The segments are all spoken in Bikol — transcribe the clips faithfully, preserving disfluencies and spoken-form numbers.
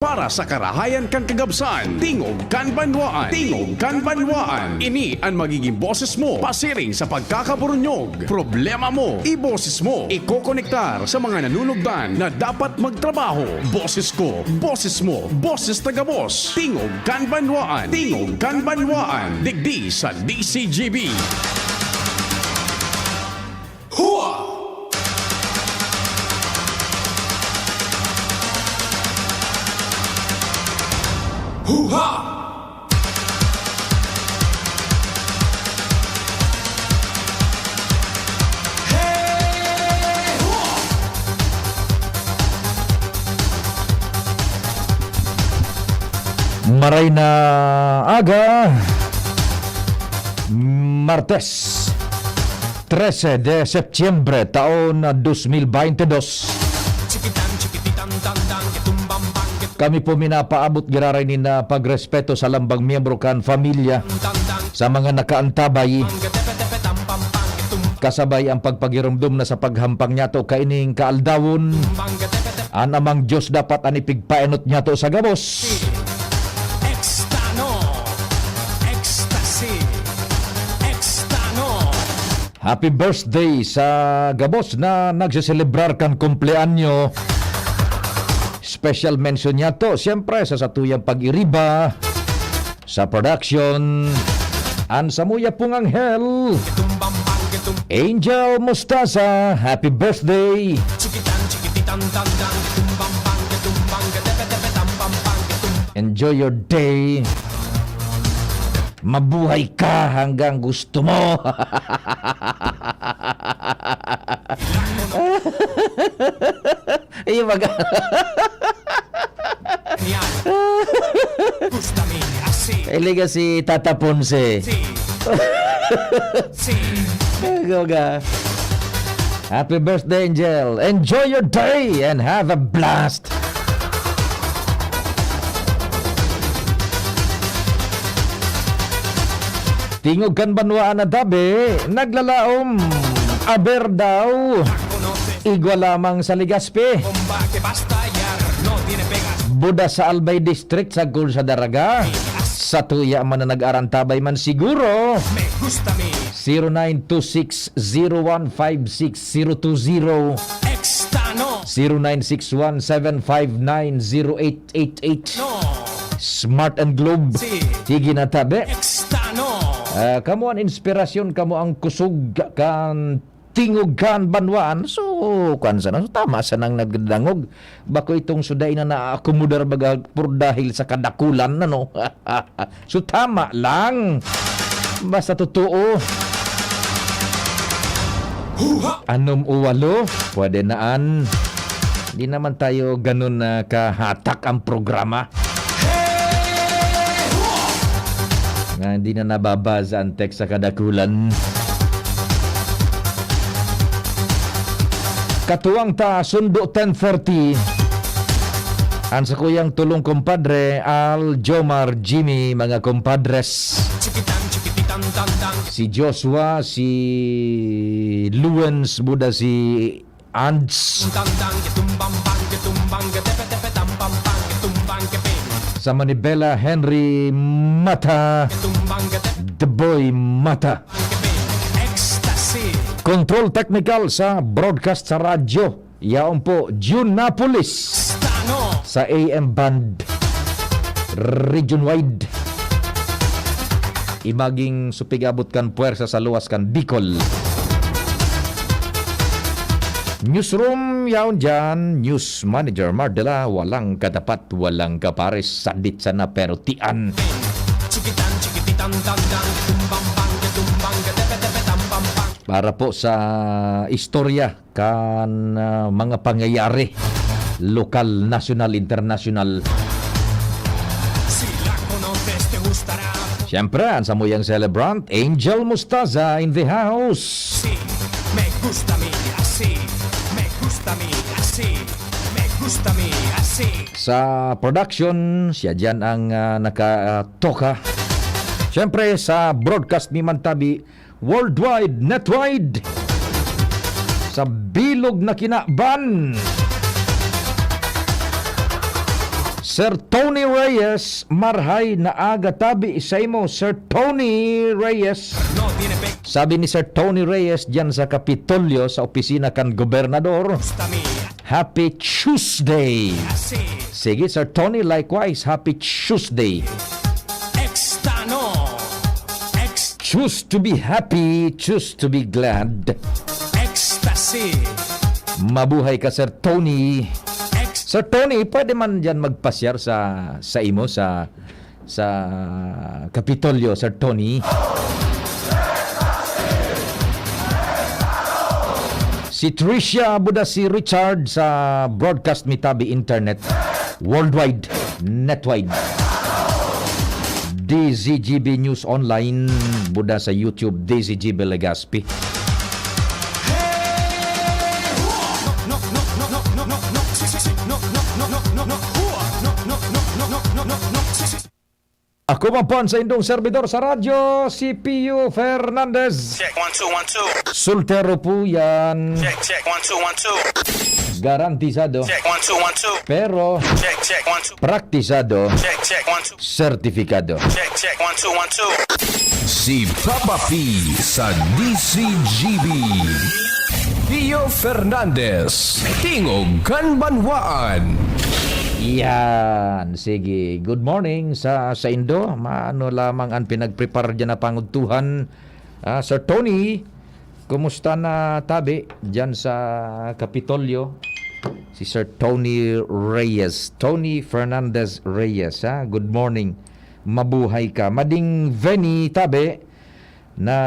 Para sa karahayan kan kagabsan, tingog kan banwaan. Tingog kan banwaan. Ini an magiging boses mo pasiring sa pagkakaburunyog. Problema mo, iboses mo. Ikokonektar sa mga nanunugdan na dapat magtrabaho. Boses ko, boses mo, boses ta gabos. Tingog kan banwaan. Tingog kan banwaan. Digdi sa D C G B. Hua! Huha! Hey! Hua! Maray na aga, Martes, trese de Setyembre, taon na dos mil baynte dos. Kami po minapaabot giraray nin, ah, pagrespeto sa lambang miyembro kan pamilya, sa mga nakaantabay, kasabay ang pagpagirumdom na sa paghampang niyato kaining kaaldawon. An Amang Diyos dapat an ipigpaenot niyato sa gabos. Extano. Ecstasy. Extano. Happy birthday sa gabos na nagseselebrar kan kumpleanyo. Special mention niyato, siyempre, sa satuyang pag-iriba, sa production, an samuya pong anghel, Angel Mostaza, happy birthday! Enjoy your day. Mabuhay ka hanggang gusto mo. Iyo, baga. Yan. Gusto mi, asi. Iliga si Tata Ponce. Si. Si. Goga. Happy birthday, Angel. Enjoy your day and have a blast. Tingog kan banwaan na tabi, naglalaom. Aber daw, igwa lamang sa Legazpi. Buda sa Albay District, sagkod sa Daraga. Satuya man na nag-arantabay man siguro. Zero nine two six zero one five six zero two zero. Extano. Zero nine six one seven five nine zero eight eight eight. No. Smart and Globe. Si. Sige na, tabi. Extano. Ah, kamo an inspirasyon, kamo ang kusog kan tingog kan banwaan. So, kwan sana. So, tama sanang nagdangog. Bako itong so dai na naakomodar baga por dahil sa kadakulan, ano? So, tama lang. Basta totoo. Huha! Anom o walo, pwede na an. Di naman tayo ganun na kahatak ang programa. Hey! Huha! Nga hindi na nababasa ang text sa kadakulan. Katuwang ta, sundo ten thirty. Ang sakuyang tulong kumpadre, Al, Jomar, Jimmy, mga kumpadres. Si Joshua, si Luens, buda si Ands. Sa Manibela, Henry Mata, The Boy Mata. Control technical sa broadcast sa radyo. Yaon po, Junapolis. Sa A M band. Region wide. Imaging supigabot kan puwersa sa luwas kan Bicol. Newsroom, yaon dyan. News Manager Mardela, walang katapat, walang kapares. Sadit sana pero tian. Para po sa istorya kan, ah, mga pangyayari, lokal, nasyonal, internasyonal. Siyempre, ang samuyang celebrant, Angel Mostaza in the house. Sa production, siya diyan ang, ah, nakatoka. Siyempre, sa broadcast mi man tabi, worldwide, netwide, sa bilog na kinaban. Sir Tony Reyes, marhay na aga tabi saimo, Sir Tony Reyes. Sabi ni Sir Tony Reyes diyan sa Kapitolyo, sa opisina kan gobernador, "Happy Tuesday." Sige, Sir Tony, likewise, happy Tuesday. Choose to be happy, choose to be glad. Mabuhay ka, Sir Tony. Sir Tony, pwede man diyan magpasyar sa, sa imo, sa, sa Kapitolyo, Sir Tony. Si Tricia, buda si Richard sa broadcast mi tabi internet. Worldwide, netwide. D Z G B News Online, buda sa YouTube, D Z G B Legazpi. Ako man po ang saindong servidor sa radyo, si Pio Fernandez. Check, one, two, one, two. Soltero po yan. Check, check, one, two, one, two. Garantisado. Check, one, two, one, two. Pero, check, check, one, two. Praktisado. Check, check, one, two. Sertifikado. Check, check, one, two, one, two. Si Papa P sa D Z G B. Pio Fernandez, Tingog kan Banwaan. Yan. Sige. Good morning sa saindo. Maano lamang ang pinagprepare diyan na pangudtuhan? Ah, Sir Tony, kumusta na tabi diyan sa Kapitolyo? Si Sir Tony Reyes. Tony Fernandez Reyes, ha? Good morning. Mabuhay ka. Mading Veni tabi na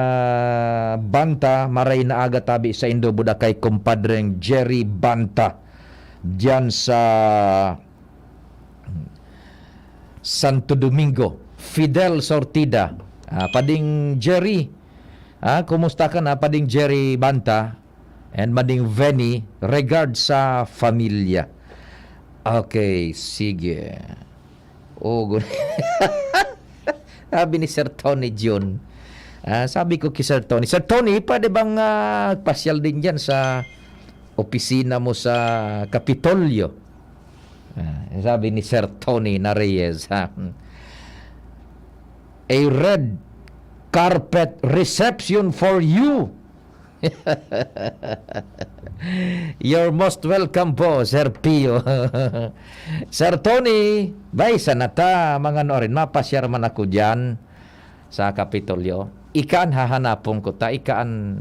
Banta, maray na aga tabi saindo, buda kay kumpadreng Jerry Banta. Diyan sa Santo Domingo. Fidel Sortida. Ah, Pading Jerry. Ah, kumusta ka na, Pading Jerry Banta? And Mading Veni, regard sa familia. Okay, sige. Oh, gu- Sabi ni Sir Tony Jun. Ah, sabi ko kay Sir Tony, "Sir Tony, pwede bang, ah, pasyal din diyan sa opisina mo sa Kapitolyo?" Ah, sabi ni Sir Tony na Reyes, ha? "A red carpet reception for you." You're most welcome po, Sir Pio. Sir Tony, bay, sana ta, mga ano rin, mapasyar man ako diyan sa Kapitolyo. Ika an hahanapon ko ta, ika an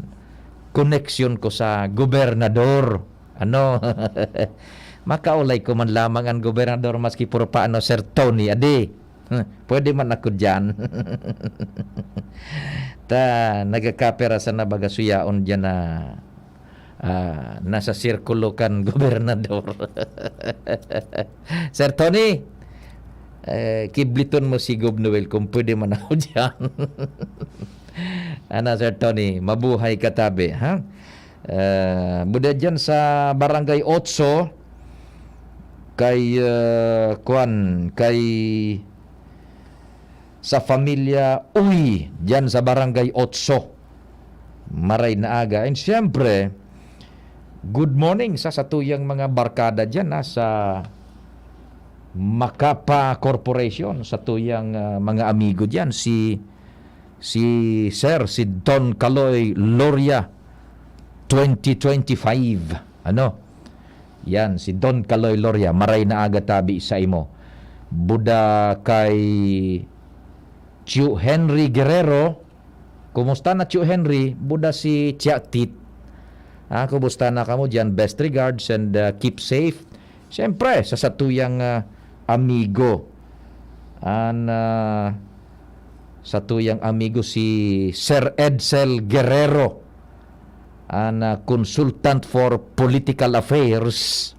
koneksyon ko sa gobernador. Ano? Makaulay ko man lamang an gobernador, maski puro pa ano, Sir Tony, adi. Hmm, pwede man ako diyan. Ta, nagkakapera sana baga suyaon diyan na, ah, nasa sirkulo kan gobernador. Sir Tony, eh, kibliton mo si Gob Noel kung pwede man ako diyan. Ano, Sir Tony, mabuhay ka tabi, ha? Eh, buda diyan sa Barangay Otso, kay, eh, kwan, kay sa Familia Uy, diyan sa Barangay Otso. Maray na aga. And siyempre, good morning sa satuyang mga barkada diyan, ha, sa Macapa Corporation, satuyang, ah, mga amigo diyan, si, si Sir, si Don Kaloy Loria, twenty twenty-five. Ano? Yan, si Don Kaloy Loria, maray na aga tabi saimo. Buda kay Tio Henry Guerrero. Kumusta na, Tio Henry? Buda si Tia Tit. Ah, kumusta na kamo diyan? Best regards and, uh, keep safe. Siyempre, sa satuyang, uh, amigo. An, uh, satuyang amigo si Sir Edsel Guerrero, an, uh, consultant for political affairs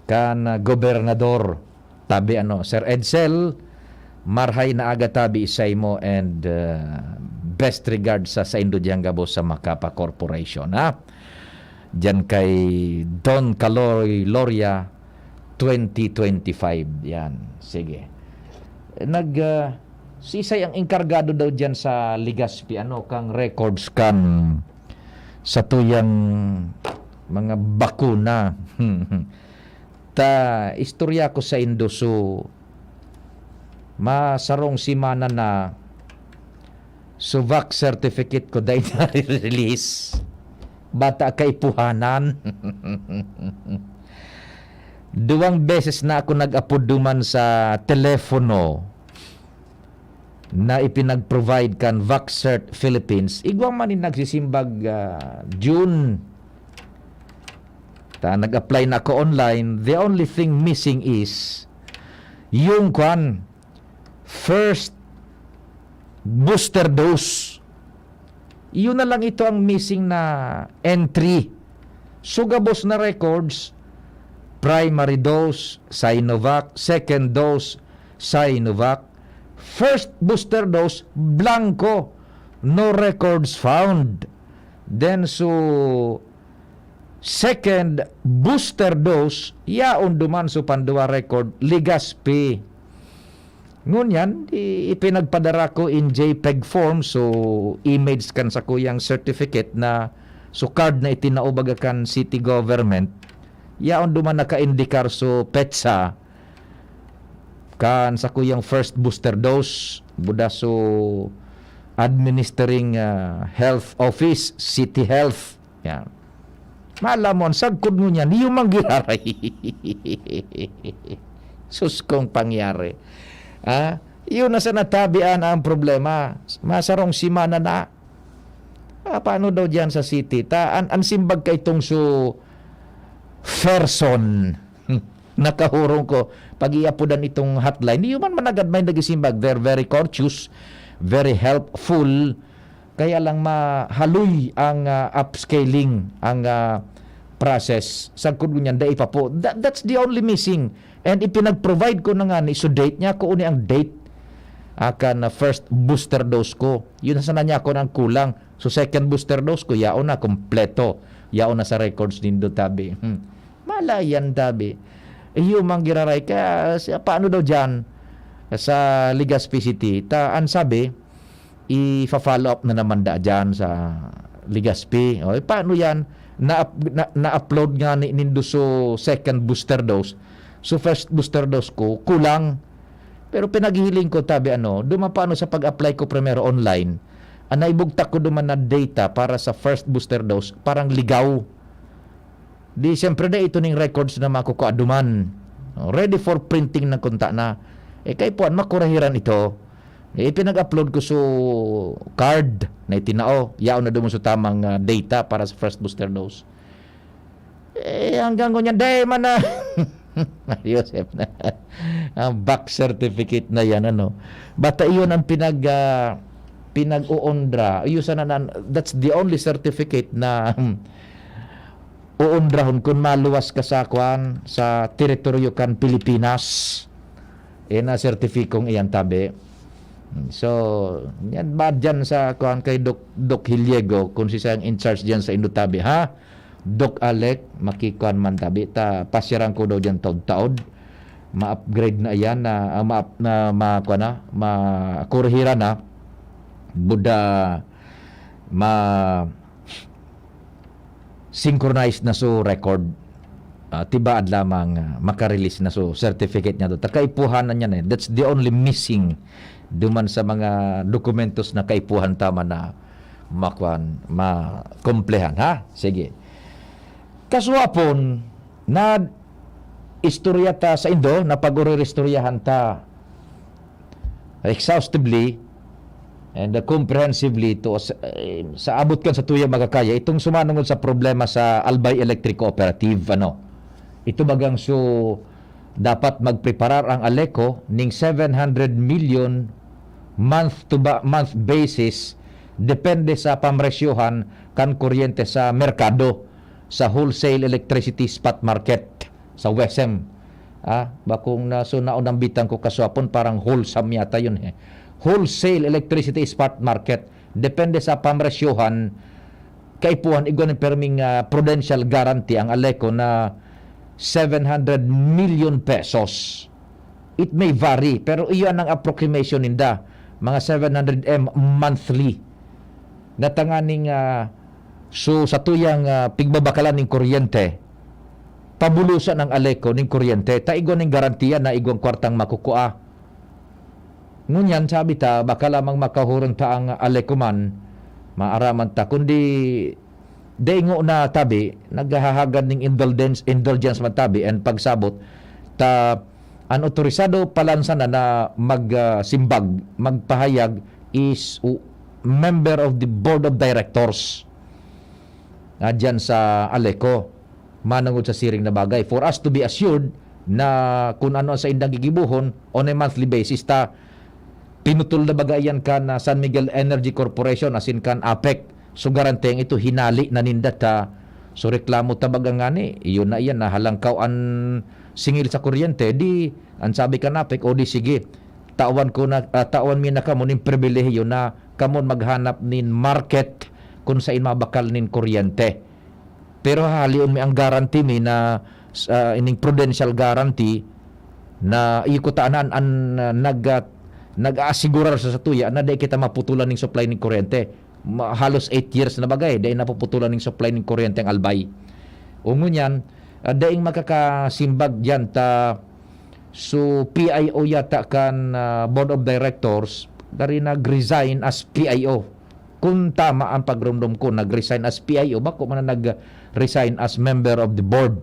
kan, ah, gobernador. Tabi ano, Sir Edsel, marhay na aga tabi saimo and, ah, best regards sa saindo diyang gabos sa Macapa Corporation, ha? Diyan kay Don Kaloy Loria, twenty twenty-five. Yan, sige. Nag, ah, sisay ang enkargado daw diyan sa Legazpi, ano, kang records kan sa tuyang mga bakuna? Ta istorya ko saindo, so, masarong semana na, so, vax certificate ko dai nare-release. Bata kaipuhanan. Duwang beses na ako nag-apod duman sa telepono na ipinag-provide kan Vaccert Philippines. Igwa man nin nagsisimbag, ah, June. Ta, nag-apply na ako online. The only thing missing is yung, kwan, first booster dose. Yun na lang ito ang missing na entry. So, gabos na records, primary dose, Sinovac, second dose, Sinovac, first booster dose, blanco, no records found. Then, so, second booster dose, yaon duman, so, pandua record, Legazpi. Ngunyan, di, ipinagpadara ko in JPEG form, so, image kan sakuyang certificate na, so, card na itinao baga kan city government. Yaon duman nakaindikar, so, petsa kan sakuyang first booster dose, buda, so, administering, ah, health office, city health. Yan. Malamon, sagkod ngunyan, iyo man giraray. Sus kong pangyari. Ah, iyo na sa natabian ang problema. Masarong semana na. Ah, paano daw diyan sa city? Ta, an, an simbag ka itong so, Ferson. Nakahurong ko, pag-iapodan itong hotline, iyo man managad may nagisimbag. They're very courteous, very helpful. Kaya lang mahaloy ang, ah, upscaling, ang, ah, process. Sagkod ngunyan, dai pa po. That, that's the only missing. And ipinag-provide ko na nga ni, so date niya, kung uni ang date, ah, kan, ah, first booster dose ko. Yun sana niya ako nang kulang. So second booster dose ko, yaon na, kompleto. Yaon na sa records nindo, tabi. Hmm. Malayan, tabi. Iyo man giraray ka, sa, paano daw dyan? Sa Legazpi City. Ta, an sabi, ifa-follow up na naman da dyan sa Legazpi. O, eh, paano yan? Na, na, na-upload nga ni, nindo so second booster dose. So first booster dose ko, kulang. Pero pinaghihiling ko, tabi ano, duman pa ano sa pag-apply ko primero online, ang naibugtak ko duman na data para sa first booster dose, parang ligaw. Di, siyempre, dai ito ning records na makukua duman. Ready for printing na kunta na. Eh, kaipuhan, makurahiran ito. Eh, pinag-upload ko so card na itinao. Yaon na duman so tamang, ah, data para sa first booster dose. Eh, hanggang ngunyan, dai man na. Yosef na. Ang back certificate na yan, ano. Bata iyon ang pinag, ah, pinag-uundra. Iyo sana na, that's the only certificate na, hmm, uundrahon kun maluwas ka sa, kwan, sa teritoryo kan Pilipinas. Eh, na sertifikong iyan, tabi. So, yan ba dyan sa, kwan, kay Doc, Doc Hiliego, kung siya ang in charge dyan sa Indotabi, ha? Doc Alec, makikwan man, tabi. Ta, pasyaran ko daw dyan taod-taod. Ma-upgrade na iyan, na, ah, ma-, na, ma-, kwan na, ma-, kurhiran na. Buda, ma-, synchronized na so record. Ah, tibaad lamang, ah, makarelease na so certificate niya do. Ta kaipuhan na niyan eh. That's the only missing duman sa mga dokumentos na kaipuhan ta man na makwan, makumplehan, ha? Sige. Kasuapon, na istorya ta sa indo, na pag-uriristoryahan ta exhaustively and, uh, comprehensively to sa, eh, sa abot kan sa tuya makakaya, itong sumanungod sa problema sa Albay Electric Cooperative, ano. Ito bagang so, dapat magpreparar ang ALECO ning seven hundred million month to ba-, month basis, depende sa pamresyohan kan kuryente sa merkado, sa wholesale electricity spot market, sa WESM. Ah, bakong na, so, naunambitan ko kasuapon, parang wholesome yata yun, eh. Wholesale electricity spot market. Depende sa pamresyohan, kaipuhan, igwa nin perming, ah, prudential guarantee ang ALECO na seven hundred million pesos. It may vary, pero iyan ang approximation ninda, mga seven hundred M monthly. Na tanganing, ah, so, sa tuyang, ah, pigbabakalan ning kuryente, pabulosan ang Aleco ning kuryente, ta igwa ning garantiya na igwang kwartang makukua. Ngunyan, sabi ta, baka lamang makahurang ta ang Aleco man, maaraman ta, kundi dai ngona tabi, naghahagad ning indulgence, indulgence man tabi, and pagsabot ta, an otorisado palansa na, na mag, ah, simbag, magpahayag is u-, member of the board of directors nga diyan sa Aleco, manongod sa siring na bagay. For us to be assured na kun ano ang saindang gigibohon on a monthly basis ta, pinutol na baga iyan kan, ah, San Miguel Energy Corporation asin kan APEC. So, garanteng ito, hinali na ninda ta. So, reklamo ta baga ngani, iyon na iyan, nahalangkaw an singil sa kuryente. Di, an sabi kan APEC, "O di sige, tawan ko na, ah, tawan mi na kamo nin pribilehiyo na kamo maghanap nin market kun sain mabakal nin kuryente." Pero hahalion mi ang guarantee mi na, ah, ining prudential guarantee na iyo kutaanan an, ah, nag, ah, nag-aasigurar sa satuya na dai kita maputulan ning supply ning kuryente. Ma-, halos eight years na bagay, dai napuputulan ning supply ning kuryente ang Albay. O ngunyan, ah, daing makakasimbag diyan ta, so, P I O yata kan, ah, board of directors, dari nag-resign as P I O. Kun tama ang pagromdom ko, nag-resign as P I O, bako man na nag-resign as member of the board.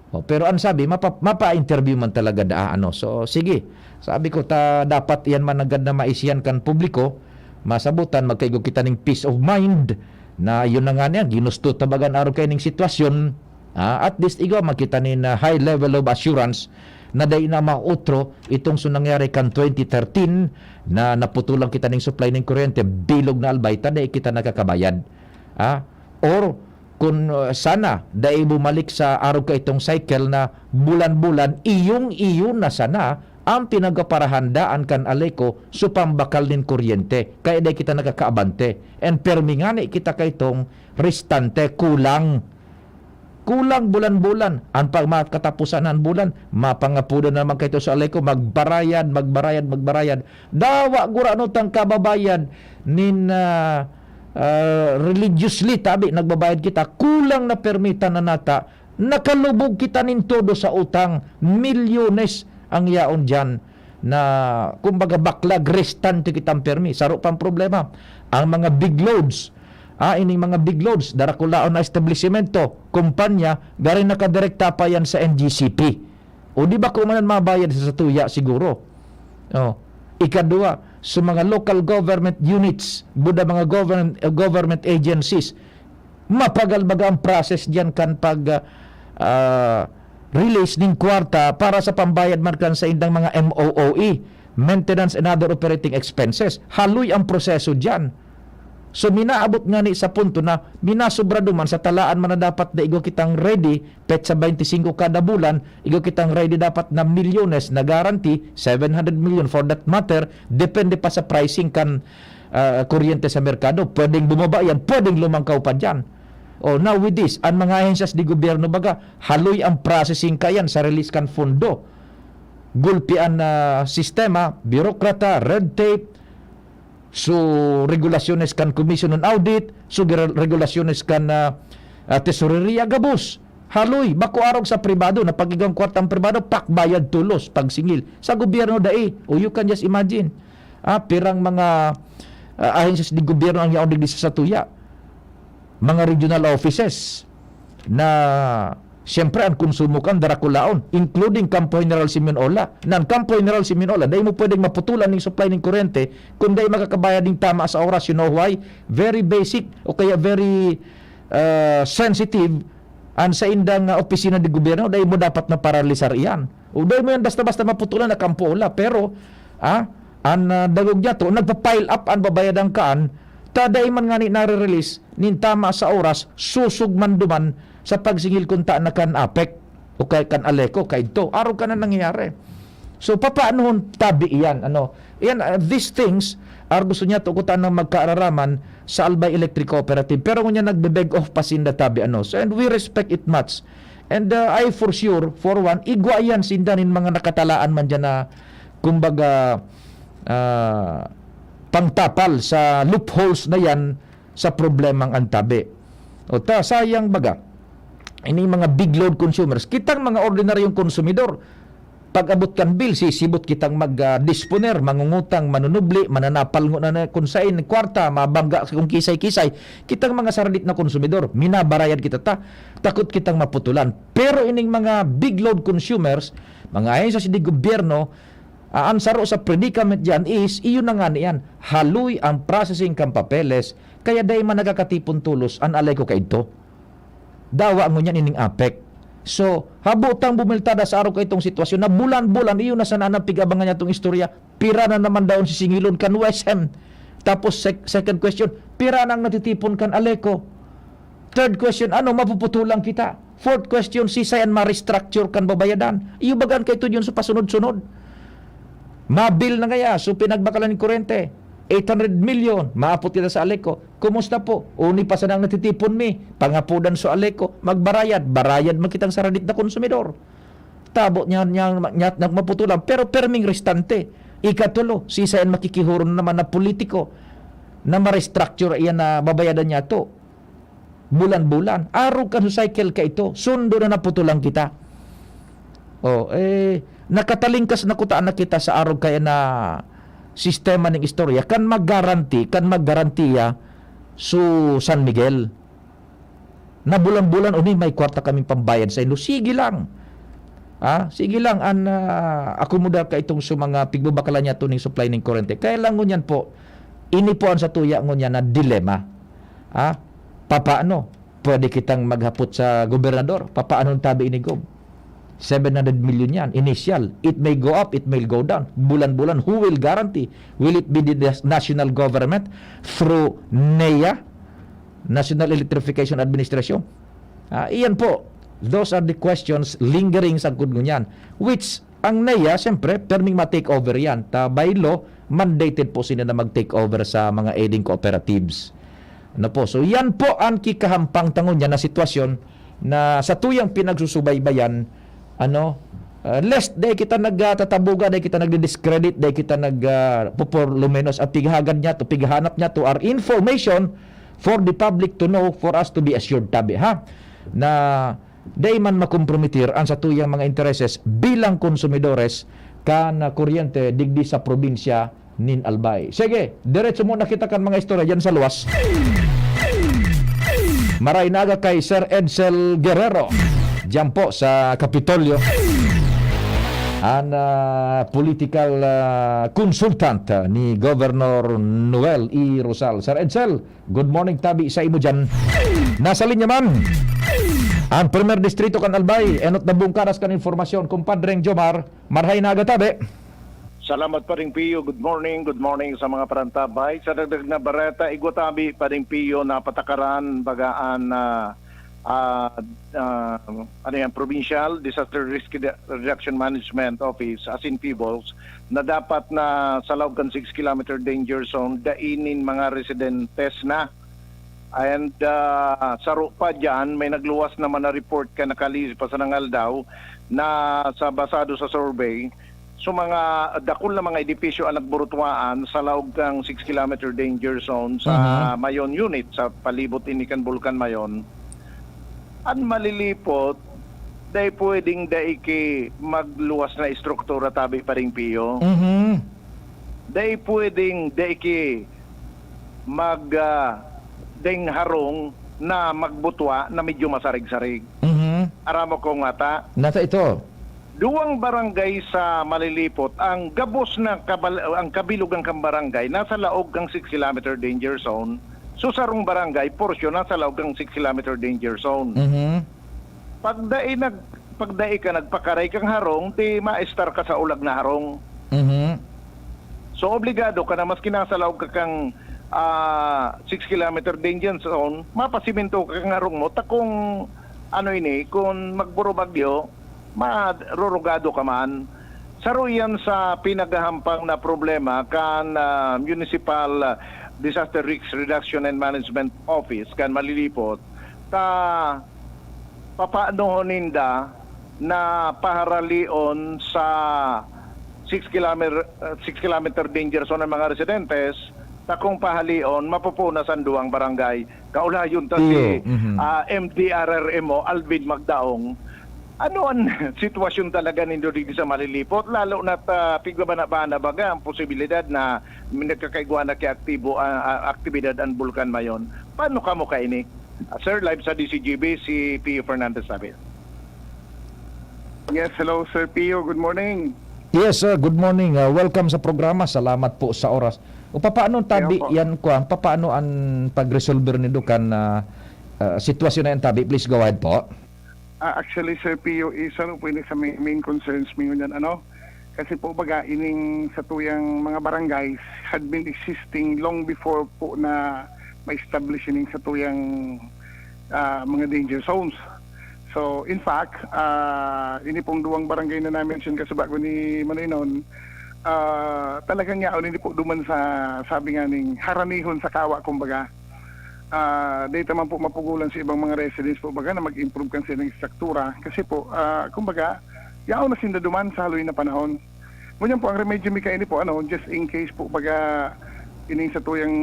O, pero ang sabi, mapa-, mapa-interview man talaga daa, ano. So, sige. Sabi ko, ta, dapat iyan man nanggad na maisihan kan publiko, masabutan, magkaigo kita ning peace of mind, na yun na nga niya, ginusto ta baga an arog kaining sitwasyon. Ah, at least, igwa man kita nin, ah, high level of assurance na dai na mautro itong so nangyari kan twenty thirteen na naputulan kita ning supply ning kuryente, bilog na Albay ta, dai kita nakakabayad. Ah, or kun, uh, sana dai bumalik sa arog kaitong cycle na bulan-bulan, iyong-iyo na sana ang pinagpaparahandaan kan Aleco so pambakal nin kuryente, kaya dai kita nakakaabante. And permi ngani kita kaitong restante, kulang. Kulang bulan-bulan. An pag makatapusan na an bulan, mapangapodan na naman kaito sa Aleco, magbarayad, magbarayad, magbarayad. Dawa gurano tang kababayad nin, ah, ah, religiously, tabi, nagbabayad kita. Kulang na permitan na nata. Nakalubog kita nin todo sa utang. Milyones ang yaon diyan na, kumbaga, baklag, restante kitang permi. Saro pang problema, ang mga big loads, ah, ining mga big loads, darakulaon na establisimento, kumpanya, gari nakadirekta pa yan sa N G C P. O di ba kung manan mabayad sa satuya siguro? Oh. Ikadua, sa mga local government units, buda mga government, government agencies, mapagal baga ang process diyan kan pag, ah, ah, release ning kwarta para sa pambayad man kan saindang mga M O O E, maintenance and other operating expenses. Haloy ang proseso diyan. So, minaabot ngani sa punto na minasobra duman sa talaan man na dapat na igwa kitang ready, petsa twenty-five kada bulan, igwa kitang ready dapat na milyones na guarantee, seven hundred million for that matter, depende pa sa pricing kan, ah, kuryente sa merkado. Pwedeng bumaba yan, pwedeng lumangkaw pa diyan. Oh, now with this, ang mga ahensyas de gobyerno baga, haloy ang processing kayan sa release kan pondo. Gulpi an, ah, sistema, birokrata, red tape, so, regulasyones kan Commission on Audit, so, gre-, regulasyones kan, ah, ah, Tesoreria, gabos. Haloy, bako arog sa pribado, na pag igwang kwartang pribado, pak, bayad tolos, pagsingil. Sa gobyerno, dai. O, you can just imagine. Ah, pirang mga, ah, ahensyas de gobyerno ang yaon digdi sa satuya. Mga regional offices na, siyempre, ang konsumo kan darakulaon, including Kampo General Simeon Ola. Na an Kampo General Simeon Ola, dai mo pwedeng maputulan ning supply ning kuryente kung dai makakabayad ning tama sa oras. You know why? Very basic o kaya very, ah, sensitive an saindang, ah, opisina de gobyerno. Dai mo dapat na paralisar iyan. O dai mo yan basta-basta maputulan na Kampo Ola. Pero, ah, an, ah, dagog niya to, nagpa-pile up an babayadan kaan, ta dai man ngani nare-release nin tama sa oras, sosog man duman sa pagsingil kunta na kan APEC o kay kan Aleco, kaidto. Arog ka na nangyayari. So, papaanohon tabi iyan, ano? Iyan, ah, these things are gusto niya tukutan ng magkaararaman sa Albay Electric Cooperative. Pero ngunyan nagbe-beg off pa sinda tabi, ano? So, and we respect it much. And, ah, I for sure, for one, igwa iyan sinda nin mga nakatalaan man diyan na, kumbaga, ah, pangtapal sa loopholes na yan sa problemang antabi. O ta, sayang baga. Ini mga big load consumers, kitang mga ordinaryong konsumidor, pag-abot kan bill, sisibot kitang mag, ah, disponer, mangungutang, manunubli, mananapal ngona na kun sain kwarta, mabangga kung kisay-kisay. Kitang mga saradit na konsumidor, minabarayad kita ta, takot kitang maputulan. Pero ining mga big load consumers, mga ahensya sa gobyerno, ah, ang saro sa predicament diyan is, iyo na nga niyan, haloy ang processing kan papeles, kaya dai man nagkakatipon tolos an Aleco kaidto. Dawa ngunyan ining APEC. So, habo tang bumultada sa arog kaitong sitwasyon na bulan-bulan, iyo na sana an pig-abangan niyatong istorya. Pira na naman daon sisingilon kan WESM? Tapos sec-, second question, pira nang natitipon kan Aleco? Third question, ano, mapuputulan kita? Fourth question, sisay an ma-restructure kan babayadan? Iyo bagan kaito yun sa pasunod-sunod. Mabil na ngaya, so pinagbakalan nin kurente, eight hundred million, maapot kita sa Aleco. Kumusta po? Uni pa sanang natitipon mi, pangapodan sa Aleco, magbarayad, barayad man kitang saradit na konsumidor. Tabo niya, niya, niya, niya maputulan, pero perming restante. Ikatulo, sisay an makikihoron naman na politiko na ma-restructure iyan na babayadan niya to bulan-bulan. Arog kan cycle kaito, sundo na naputulan kita. Oh, eh, nakatalingkas na kuta na kita sa arog kaya na sistema ning istorya. Kan mag-guarantee, kan mag-garantiya su San Miguel. Na bulan-bulan, uni, may kwarta kaming pambayad sa indo. Sige lang. Ah, sige lang, an, ah, akomodar ka itong sa mga pigbabakalan niya to ning supply ning kurente. Kaya lang ngunyan po, ini po ang sa tuya ngunyan na dilema. Ah, papaano? Pwede kitang maghapot sa gobernador. Papaano ang tabi ini, Gob? Seven hundred million yan, initial. It may go up, it may go down. Bulan-bulan, who will guarantee? Will it be the nas-, national government through NEA, National Electrification Administration? Ah, iyan po. Those are the questions lingering sagkod ngunyan. Which, ang NEA, siyempre, perming ma-take over yan. Ta, by law, mandated po sila na mag-take over sa mga aiding cooperatives. Ano po? So, yan po ang kikahampang ta ngunyan na sitwasyon na sa tuyang pinagsusubaybayan, ano, ah, lest dai kita nagtatabuga, dai kita nagdi-discredit, dai kita nag, ah, po, por lo menos, ang pighagad niya to, pighanap niya to, are information for the public to know, for us to be assured, tabi, ha? Na dai man makompromitir ang sa tuyang mga intereses bilang konsumidores kan kuryente digdi sa probinsya nin Albay. Sige, diretso muna kita kan mga istorya diyan sa luwas. Maray na aga kay Sir Edsel Guerrero, diyan po sa Kapitolyo. An, ah, political, ah, consultant, ah, ni Governor Noel E. Rosal. Sir Edsel, good morning tabi sa imo diyan. Nasa linya man an Primer Distrito kan Albay. Enot na bungkaras kan informasyon, Kumpadreng Jomar. Marhay na aga tabi. Salamat, Paring Pio. Good morning, good morning sa mga parantabay. Sa dagdag na bareta, igwa tabi, Paring Pio, napatakaran, bagaan na, ah, ah, ano yan, Provincial Disaster Risk Redu-, Reduction Management Office, asin PHIVOLCS, na dapat na sa laog kan six kilometer danger zone, dainin mga residentes na. And, ah, saro pa dyan, may nagluwas naman na report ka nakalipas na ngaldaw na sa basado sa survey, so mga dakul na mga edipisyo ang nagburutwaan sa laog kang six kilometer danger zone sa Mhm. Mayon unit, sa palibot ini kan Bulkan Mayon. An malilipot, dai pwedeng dai ki magluwas na estruktura tabi, Paring Pio. Mhm. Dai pwedeng dai ki mag, ah, ding harong na magbutwa na medyo masarig-sarig. Mhm. Aram mo kung ata? Nasa ito. Duwang barangay sa Malilipot, ang gabos na kabal-, ang kabilugan kang barangay, nasa laog kang six kilometer danger zone. So, sarong barangay, porsyon nasa laog kang six kilometer danger zone. Mhm. Pag dai nag-, pag dai ka nagpakaray kang harong, di maestar ka sa ulag na harong. Mhm. So, obligado ka na, maski nasa laog ka kang, ah, six kilometer danger zone, mapasiminto ka kang harong mo, ta kung ano ini, kung magburubagyo, marurugado ka man. Saro iyan sa pinaghahampang na problema kan, ah, Municipal, ah, Disaster Risk Reduction and Management Office kan Malilipot. Ta, papaanohon ninda na paharalion sa six kilometer, ah, six kilometer danger zone ang mga residentes, Takong pahalion, mapupunas an duwang barangay. Kaulayon ta si, Iyo, mhm. ah, M D R R M o Alvin Magdaong. Ano an sitwasyon talaga nindo digdi sa Malilipot? Lalo na't, ah, pigbabana-bana baga ang posibilidad na may nagkakaigwa na ki aktibo, ah, ah, aktibidad an bulkan mayon. Paano kamo kaini? Ah, sir, live sa D Z G B, si Pio Fernandez David. Yes, hello, Sir Pio. Good morning. Yes, sir. Good morning. Ah, welcome sa programa. Salamat po sa oras. O, papaano Kaya tabi po. yan, kuwan? Papaano an pagresolber nindo kan, ah, ah, sitwasyon na yan, tabi? Please go ahead po. Ah, actually, Sir Pio, isa rin po ini sa main, main concerns mi ngunyan, ano? Kasi po, baga, ining satuyang mga barangays had been existing long before po na ma-establish ining satuyang, ah, mga danger zones. So, in fact, ah, ini pong duwang barangay na na-mention kasubago ni Manoy Nun, ah, talagang yaon ini po duman sa, sabi nga ning, haranihon sa kawa, kumbaga. Ah, dai ta man po mapugolan sa ibang mga residents po, baga, na mag-improve kan silang estruktura. Kasi po, ah, kumbaga, yaon na sinda duman sa haloy na panahon. Ngunyan po, ang remedyo mi kaini po, ano, just in case po, baga, ining satuyang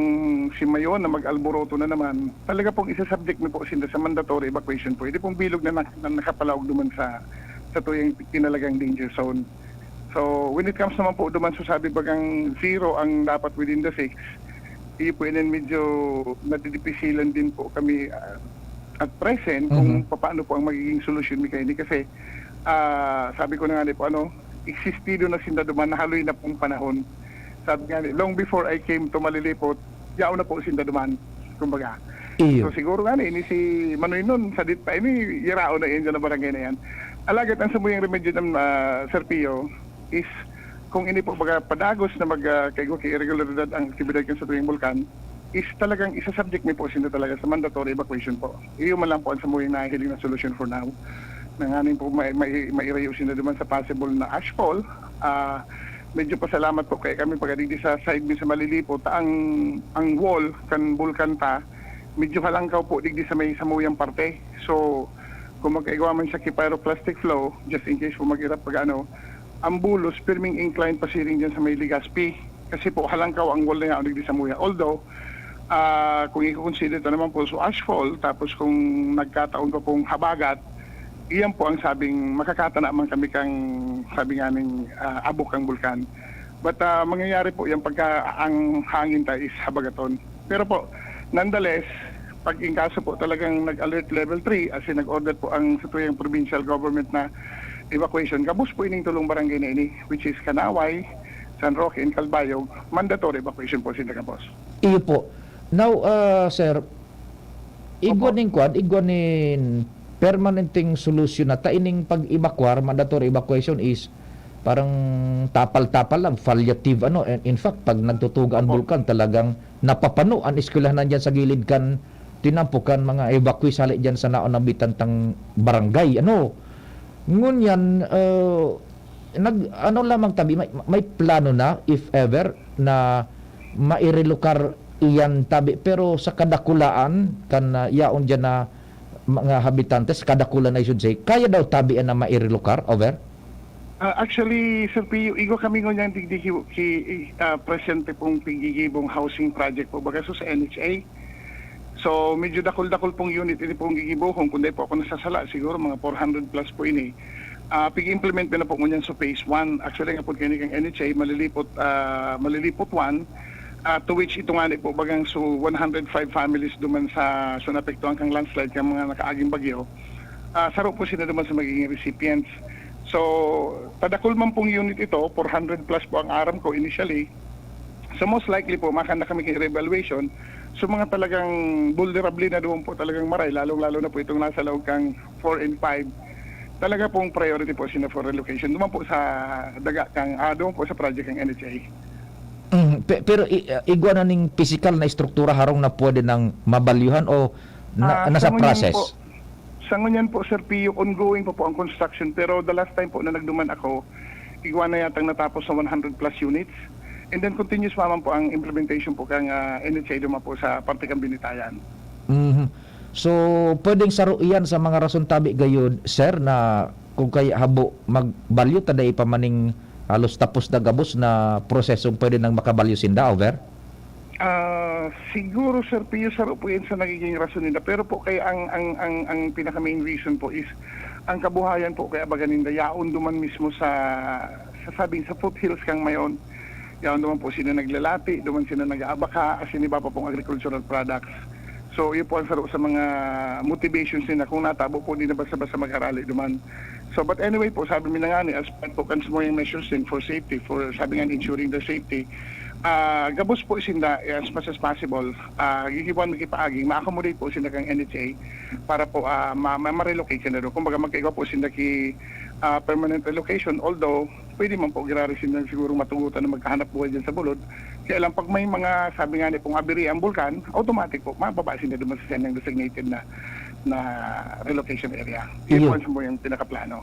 simayon na mag-alboroto na naman, talaga pong isa-subject mi po sinda sa mandatory evacuation po. Ini pong bilog na, na, na nakapalaog duman sa, satuyang tinalagang danger zone. So, when it comes naman po duman sa sabi bagang zero ang dapat within the six, iyo po yan, medyo nadidipisilan din po kami, ah, at present kung Mhm. papaano po ang magiging solusyon mi kaini. Kasi, ah, sabi ko na nga ni po, ano, existido na sinda duman, haloy na pong panahon. Sabi nga ni, long before I came to Malilipot, yaon na po sinda duman, kumbaga. Iyo. So, siguro nga ni, ini si Manoy Nun, sadit pa ini, yaraon na yan, dyan ang barangay na yan. Alagad ang samuyang remedyo ng, ah, Sir Pio, is kung ini po baga padagos na mag, ah, kaigwa ki irregularidad ang aktibidad kan satuyang bulkan, is talagang isa-subject mi po sinda talaga sa mandatory evacuation po. Iyo man lang po ang samuyang nahihiling na solusyon for now. Nanganing po may, may, mairayo sinda duman sa possible na ashfall. Ah, medyo pasalamat po kaya kami pag digdi sa side mi sa Malilipot, ang, ang wall kan bulkan ta, medyo halangkaw po digdi sa may samuyang parte. So, kung magkaigwa man siya ki pyroclastic flow, just in case po mag-erupt pag ano, ang bulos, pirming incline pasiring dyan sa may Legazpi. Kasi po, halangkaw ang wall na yan, digdi sa muya. Although, ah, kung i-consider ta naman po sa ashfall, tapos kung nagkataon pa pong habagat, iyan po ang sabing makakatana man kami kang, sabi nga ning, ah, abok ang bulkan. But, ah, mangyayari po yan pagka ang hangin ta is habagaton. Pero po, nonetheless, pag in kaso po talagang nag-alert level three, as in nag-order po ang satuyang provincial government na evacuation, gabos po ining tulong barangay na ini, which is Kanaway, San Roque, and Calbayog, mandatory evacuation po sila gabos. Iyo po. Now, ah, sir, igwa Opo. ning kwan, igwa nin permanenteng solusyon na ta ining pag-evacuar, mandatory evacuation is parang tapal-tapal lang, palliative, ano. And in fact, pag nagtutuga ang Opo. bulkan, talagang napapano an eskwelahan diyan sa gilid kan tinampo kan mga evacuees hale diyan sa naon na bitantang barangay, ano. Ngunyan, ah, nag-, ano lamang tabi, may, may plano na, if ever, na mairelokar iyan tabi, pero sa kadakulaan kan, ah, yaon diyan na mga habitantes, kadakulan, I should say, kaya daw tabi na mairelokar, over? Ah, actually, Sir Pio, igwa kami ngunyan digdi ki, ki, ah, presente pong pigigibong housing project po, baga sa N H A. So, medyo dakul-dakul pong unit ini pong gigibohon. Kung di po ako nasasala, siguro mga four hundred plus po ini. Ah, pig-implement na po ngunyan sa phase one. Actually, nga po kini kang N H A, Malilipot, ah, Malilipot one, ah, to which ito nga ni po bagang so one hundred five families duman sa, sa naapektuhan kang landslide, kang mga nakaaging bagyo. Ah, saro po sila duman sa magiging recipients. So, padakul man pong unit ito, four hundred plus po ang aram ko initially. So, most likely po, makanda kami kay reevaluation. So, mga talagang vulnerable na doon po talagang maray, lalong-lalo na po itong nasa laog kang four and five. Talaga pong priority po sila for relocation. Doon po sa daga kang, ah, doon po sa project ng N H A. Mm, pe-, pero i-, ah, igwa na ning pisikal na estruktura harong na pwede nang mabalyuhan o na, Ah, nasa sa ngunyan process? po, sa ngunyan po, Sir Pio, ongoing pa po ang construction. Pero the last time po na nagduman ako, igwa na yatang natapos sa one hundred plus units. And then continuous pa man po ang implementation po kang, ah, N H A duman po sa parte kang Binitayan. Mhm. So, pwedeng saro iyan sa mga rason tabi gayod, sir, na kung kaya habo magbalyo, ta dai pa maning halos tapos na gabos na prosesong pwede nang makabalyo sinda, over? Ah, siguro, Sir Pio, saro po yan sa nagiging rason nila. Pero po, kaya ang, ang, ang, ang pinaka-main reason po is ang kabuhayan po kaya baga ninda yaon duman mismo sa, sa sabing sa foothills kan Mayon. Yaon duman po sila naglalati, duman sila nag-aabaka, asin iba pa pong agricultural products. So, yun po ang saro sa mga motivations nila kung natabo po, di na basta-basta magharali duman. So, but anyway po, sabi mi na nga ni, as part po kan samuyang measures din for safety, for, sabi nga, ensuring their safety, ah, gabos po sinda, eh, as much as possible, ah, gigibuan mi ki paagi, ma-accommodate po sinda kan N H A para po, ah, ma-, ma-, ma-relocate sinda doon. Kumbaga, magkaigwa po sinda ki, ah, permanent relocation, although pwede man po giraray sinda sigurong matugotan na magkahanap buhay dyan sa bulod. Kaya lang, pag may mga, sabi nga ni pong, abiri ang bulkan, automatic po, mababa sinda duman sa siyang designated na, na relocation area. Yun Iyo. po ang samuyang pinakaplano.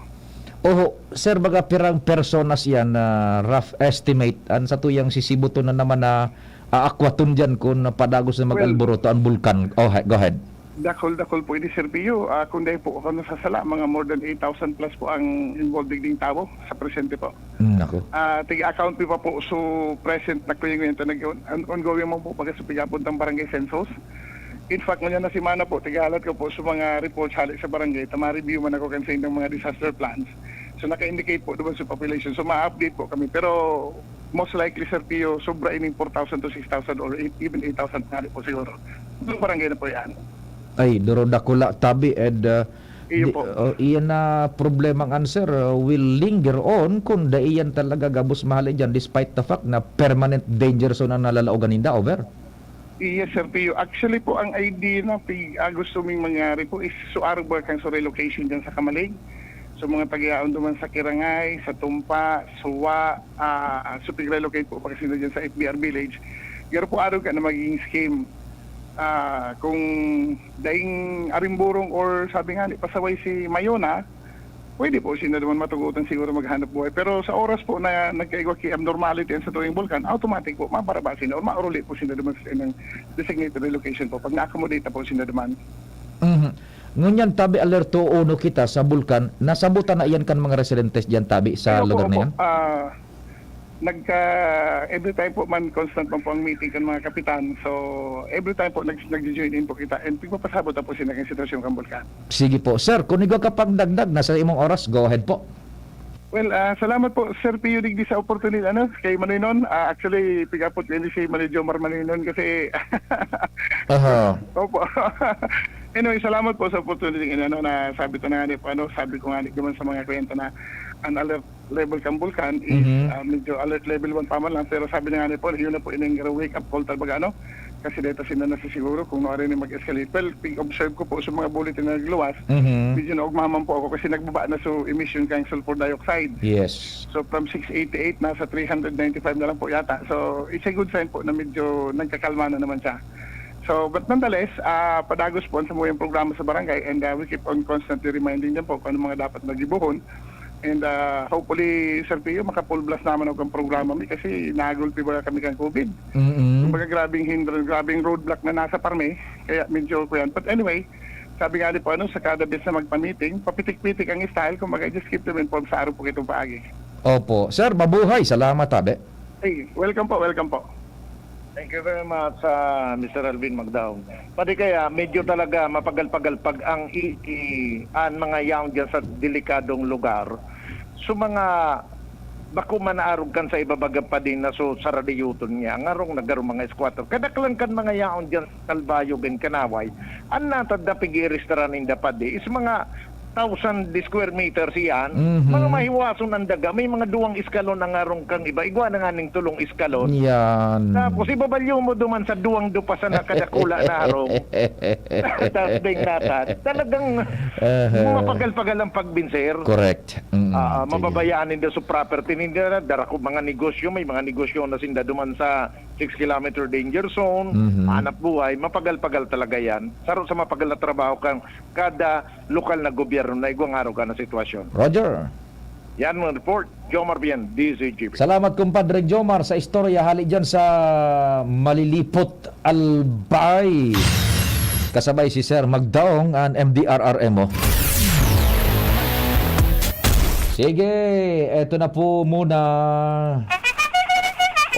Oho, sir, baga pirang personas yan na rough estimate? An satuyang sisibuton na naman na aakwaton diyan kun padagos na Well, mag-alboroto ang bulkan. Oh, he-, go ahead. Dakul-dakul po ini, Sir Pio. Ah, kung dahil po ako nasasala, mga more than eight thousand plus po ang involved digding tawo sa presente po. Hmm, naku. Ah, tiga-account mi pa po, so present na ko yung nag-, on-, ongoing mo po pag sa pigapuntang barangay census. In fact, ngayon na semana po, tigahalat ko po sa mga reports hali sa barangay, ta ma-review man ako kan sa inyong mga disaster plans. So, naka-indicate po doon sa population. So, ma-update po kami. Pero, most likely, Sir Pio, sobra ining four thousand to six thousand or eight, even eight thousand nga po siguro. Yung barangay na po yan. Ay, duro dakula tabi, ed, uh, Iyo di, po. Uh, iyan na problemang answer, uh, will linger on kung dai yan talaga gabos mahali dyan, despite the fact na permanent danger zone ang nalalaogan ninda, over? Yes, Sir Pio. Actually po, ang idea na pi-, ah, gusto ming mangyari po is suaro ba kan sa relocation dyan sa Kamalig. So, mga taga-yaon duman sa Kirangay, sa Tumpa, Suwa, ah, so pig-relocate po pa kasi na dyan sa F B R Village. Pero po, araw ka na magiging scheme. Ah, kung daing Arimburong or sabi nga ni, pasaway si Mayona, pwede po sinda naman matugutan siguro maghanap buhay. Pero sa oras po na nagkaigwa ki abnormality ang sa tuwing bulkan, automatic po, mabaraba sinda or mauruli po sinda naman sa ilang designated relocation po pag na-accommodate na po sinda naman. Mhm. Ngunyan, tabi alerto uno kita sa bulkan, nasabutan na iyan kan mga residentes diyan, tabi, sa Ayun po, lugar na opo. yan? Ah, nagka, every time po man, constant man po ang meeting kan mga kapitan. So, every time po, nag-, nag-join in po kita and pigpapasabot na po sila ng sitwasyon kan bulkan. Sige po. Sir, kung igwa ka pang dagdag na sa imong oras, go ahead po. Well, ah, salamat po, Sir Pio, digdi sa opportunity, ano, kay Manoynon. Ah, actually, pigapot ko ini si Manoy Jomar Manoynon kasi Aha. Opo. Anyway, salamat po sa opportunity. Ano, na sabi ko na nga ni po, ano, sabi ko nga ni naman sa mga kliyente na ang alert level kang bulkan is, Mhm. ah, medyo alert level one pa man lang. Pero sabi na nga ni po, yun na po, yung wake up call talaga, ano. Kasi dito sila nasisiguro kung ano rin yung mag-escalate. Well, pig-observe ko po sa mga bulletin na nagluwas, Mhm. medyo naugmaman po ako kasi nagbaba na so emission kang sulfur dioxide. Yes. So, from six eighty-eight, nasa three hundred ninety-five na lang po yata. So, it's a good sign po na medyo nagkakalma na naman siya. So, but nonetheless, ah, padagos po ang samuyang programa sa barangay and, ah, we keep on constantly reminding them po kung ano mga dapat na gibohon. And, ah, hopefully, Sir Pio, maka-full blast naman ang programa mi kasi nagulpi baga kami kang COVID. Mm-mm. Kumbaga, grabing hindrance, grabing roadblock na nasa parme. Kaya medyo kuyan. But anyway, sabi nga ni po, ano, sa kada beses na magpa-meeting, papitik-pitik ang style. Kumbaga, just keep them informed sa araw po kitong paagi. Opo. Sir, mabuhay. Salamat, tabi. Hey, welcome po, welcome po. Thank you very much, ah, Mister Alvin Magdaong. Pwede kaya, medyo talaga mapagal-pagal pag ang i-, i-, ang mga yaon dyan sa delikadong lugar. So, mga bako man naarog kan sa ibabaga pa din na so, sa radyoton niya, ngarong nagarong mga squatter. Kadaklan kan mga yaon dyan sa Calbayog and Canaway, ang natad na pig-iirestaran ninda pa di is mga thousand square meters iyan, Mhm. mga mahiwason ang daga, may mga duwang eskalon ang arong kang iba, igwa na nga ning tulong eskalon. Yan. Tapos ibabalyo mo duman sa duwang dupasan na kadakula na arong. Tapos ding natad. Talagang Aha. mapagal-pagal ang pagbinser. Correct. Mm, Ah, sige. mababayaan ninda sa property ninda, dara ko mga negosyo, may mga negosyo na sinda duman sa six kilometer danger zone, Mhm. hanap buhay, mapagal-pagal talaga yan. Saro sa mapagal na trabaho kang kada lokal na gobyerno na igwang araw ka na sitwasyon. Roger. Yan ang report. Jomar Bien, D Z G P. Salamat, kumpadre Jomar, sa istorya hali dyan sa Malilipot, Albay. Kasabay si Sir Magdaong, an M D R R M, oh. Sige, eto na po muna.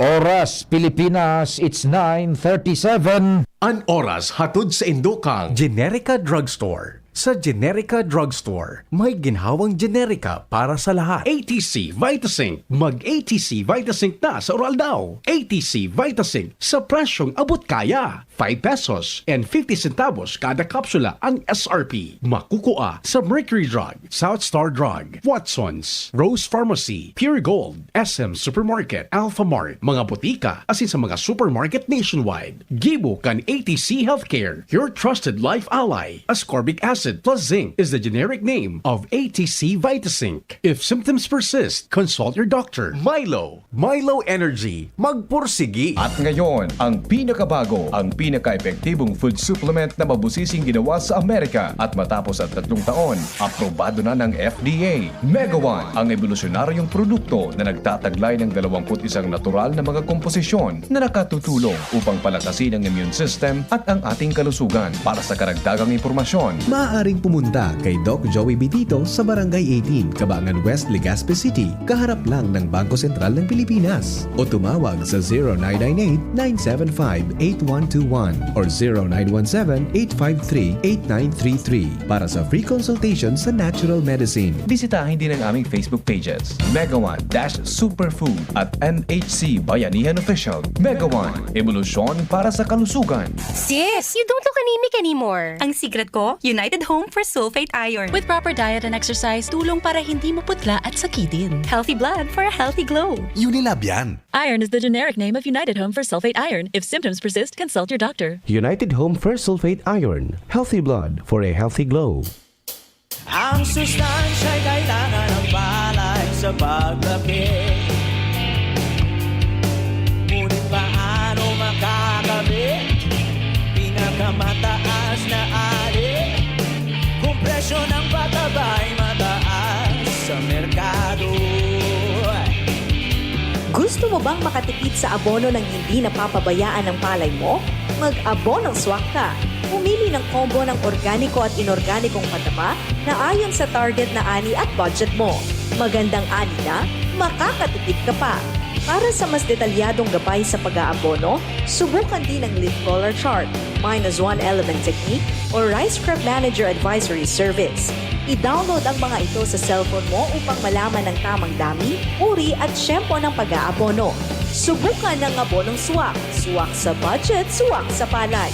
Oras, Pilipinas, it's nine thirty-seven. An oras hatod sa indokang Generica Drugstore. Sa Generica Drugstore, may ginhawang generika para sa lahat. A T C Vitazinc. Mag A T C Vitazinc na sa Oral daw. A T C Vitazinc sa presyong abot kaya. Five pesos and fifty centavos kada kapsula ang S R P. Makukua sa Mercury Drug, South Star Drug, Watson's, Rose Pharmacy, Pure Gold, S M Supermarket, Alfamart, mga botika, asin sa mga supermarket nationwide. Gibo kan A T C Healthcare, your trusted life ally. Ascorbic acid plus zinc is the generic name of A T C Vitazinc. If symptoms persist, consult your doctor. Milo, Milo Energy, magpursigi. At ngayon, ang pinakabago, ang pinaka-epektibong food supplement na mabusising ginawa sa Amerika at matapos ang tatlong taon, aprobado na ng F D A. Megawan, ang ebolusyonaryong produkto na nagtataglay ng dalawampu't isang natural na mga komposisyon na nakatutulong upang palakasin ang immune system at ang ating kalusugan. Para sa karagdagang impormasyon, maaaring pumunta kay Doc Joey Bitito sa Barangay eighteen, Cabangan West, Legazpi City, kaharap lang ng Bangko Sentral ng Pilipinas. O tumawag sa zero nine nine eight, nine seven five, eight one two one or zero nine one seven, eight five three, eight nine three three para sa free consultation sa natural medicine. Bisitahin din ang aming Facebook pages, Megawan dash Superfood at M H C Bayanihan Official. Megawan, ebolusyon para sa kalusugan. Sis, you don't look anemic anymore. Ang secret ko, United Home for Sulfate Iron. With proper diet and exercise, tulong para hindi maputla at sakitin. Healthy blood for a healthy glow. Unilab yan. Iron is the generic name of United Home for Sulfate Iron. If symptoms persist, consult your doctor. United Home for Sulfate Iron. Healthy blood for a healthy glow. Ang sustansya'y kailangan ng palay sa paglaki. Ngunit paano makakamit pinakamataas na ani? Kung presyo ng pataba'y mataas sa merkado. Gusto mo bang makatipid sa abono nang hindi napapabayaan ang palay mo? Mag-abonong swak ka. Pumili ng combo ng organiko at inorganikong pataba na ayon sa target na ani at budget mo. Magandang ani na, makakatipid ka pa. Para sa mas detalyadong gabay sa pag-aabono, subukan din ang leaf collar chart, minus one element technique, o Rice Crop Manager Advisory Service. I-download ang mga ito sa cellphone mo upang malaman ang tamang dami, uri at tiyempo ng pag-aabono. Subukan ang abonong swak. Swak sa budget, swak sa palay.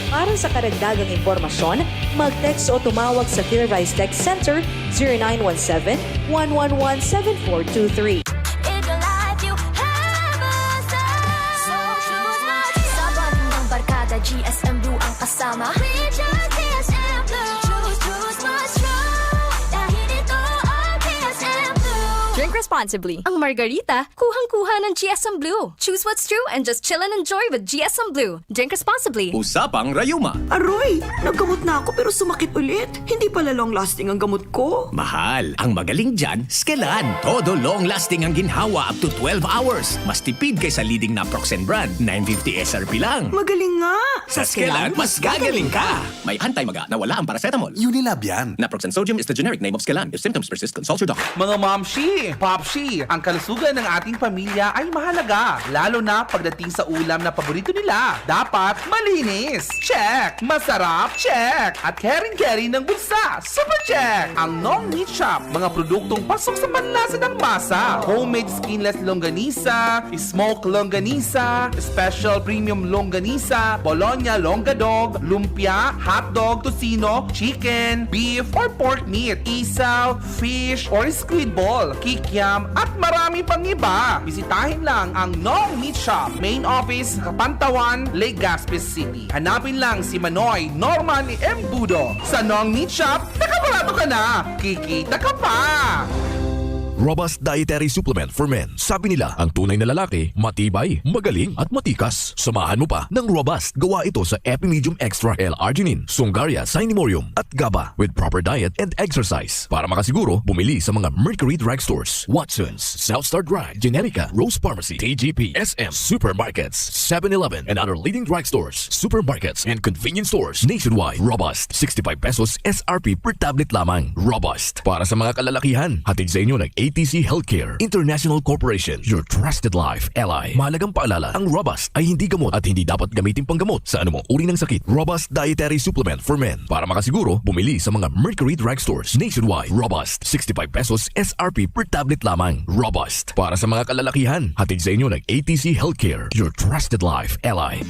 Para sa karagdagang impormasyon, mag-text o tumawag sa Philrice Tech Center zero nine one seven, one one one, seven four two three. In your life, you have a star. So choose Mars. Sa bonding ng barkada, G S M Blue ang kasama. We choose G S M Blue. Choose, choose Mars True. Dahil ito ang G S M Blue. Drink responsibly. Ang Margarita, kuhang-kuha ng G S M Blue. Choose what's true and just chill and enjoy with G S M Blue. Drink responsibly. Usapang Rayuma. Aroy, naggamot na ako pero sumakit ulit. Hindi pala long-lasting ang gamot ko. Mahal, ang magaling dyan, Skelan. Todo long-lasting ang ginhawa up to twelve hours. Mas tipid kaysa leading naproxen brand, nine fifty S R P lang. Magaling nga! Sa Skelan, mas gagaling ka! May anti-maga na wala ang paracetamol. Unilab yan. Naproxen sodium is the generic name of Skelan. If symptoms persist, consult your doctor. Mga momshi, popshi, ang kalusugan ng ating pamilya ay mahalaga, lalo na pagdating sa ulam na paborito nila. Dapat malinis. Check. Masarap. Check. At caring-caring ng bulsa. Super check. Ang Nong Meat Shop, mga produktong pasok sa panlasa ng masa. Homemade skinless longganisa, smoke longganisa, special premium longganisa, bologna longga dog, lumpia, hotdog, tocino, chicken, beef, or pork meat, isaw, fish, or squid ball, kikiam, at marami pang iba. Bisitahin lang ang Nong Meat Shop, main office, Kapantawan, Legazpi City. Hanapin lang si Manoy Norman Embudo. Sa Nong Meat Shop, nakabarato ka na! Kikita ka pa! Robust Dietary Supplement for Men. Sabi nila, ang tunay na lalaki, matibay, magaling, at matikas. Samahan mo pa ng Robust. Gawa ito sa Epimedium Extra L-Arginine, Sungaria Cinemorium, at GABA with proper diet and exercise. Para makasiguro, bumili sa mga Mercury Drug Stores, Watson's, South Star Drug, Generica, Rose Pharmacy, T G P, S M, supermarkets, Seven Eleven, and other leading drug stores, supermarkets, and convenience stores nationwide. Robust, sixty-five pesos S R P per tablet lamang. Robust, para sa mga kalalakihan. Hatid sa inyo ng T C Healthcare International Corporation, your trusted life ally. Mahalagang paalala, ang Robust ay hindi gamot at hindi dapat gamitin panggamot sa anumang uri ng sakit. Robust Dietary Supplement for Men. Para makasiguro, bumili sa mga Mercury Drugstores nationwide. Robust, sixty-five pesos S R P per tablet lamang. Robust, para sa mga kalalakihan. Hatid sa inyo ng A T C Healthcare, your trusted life ally.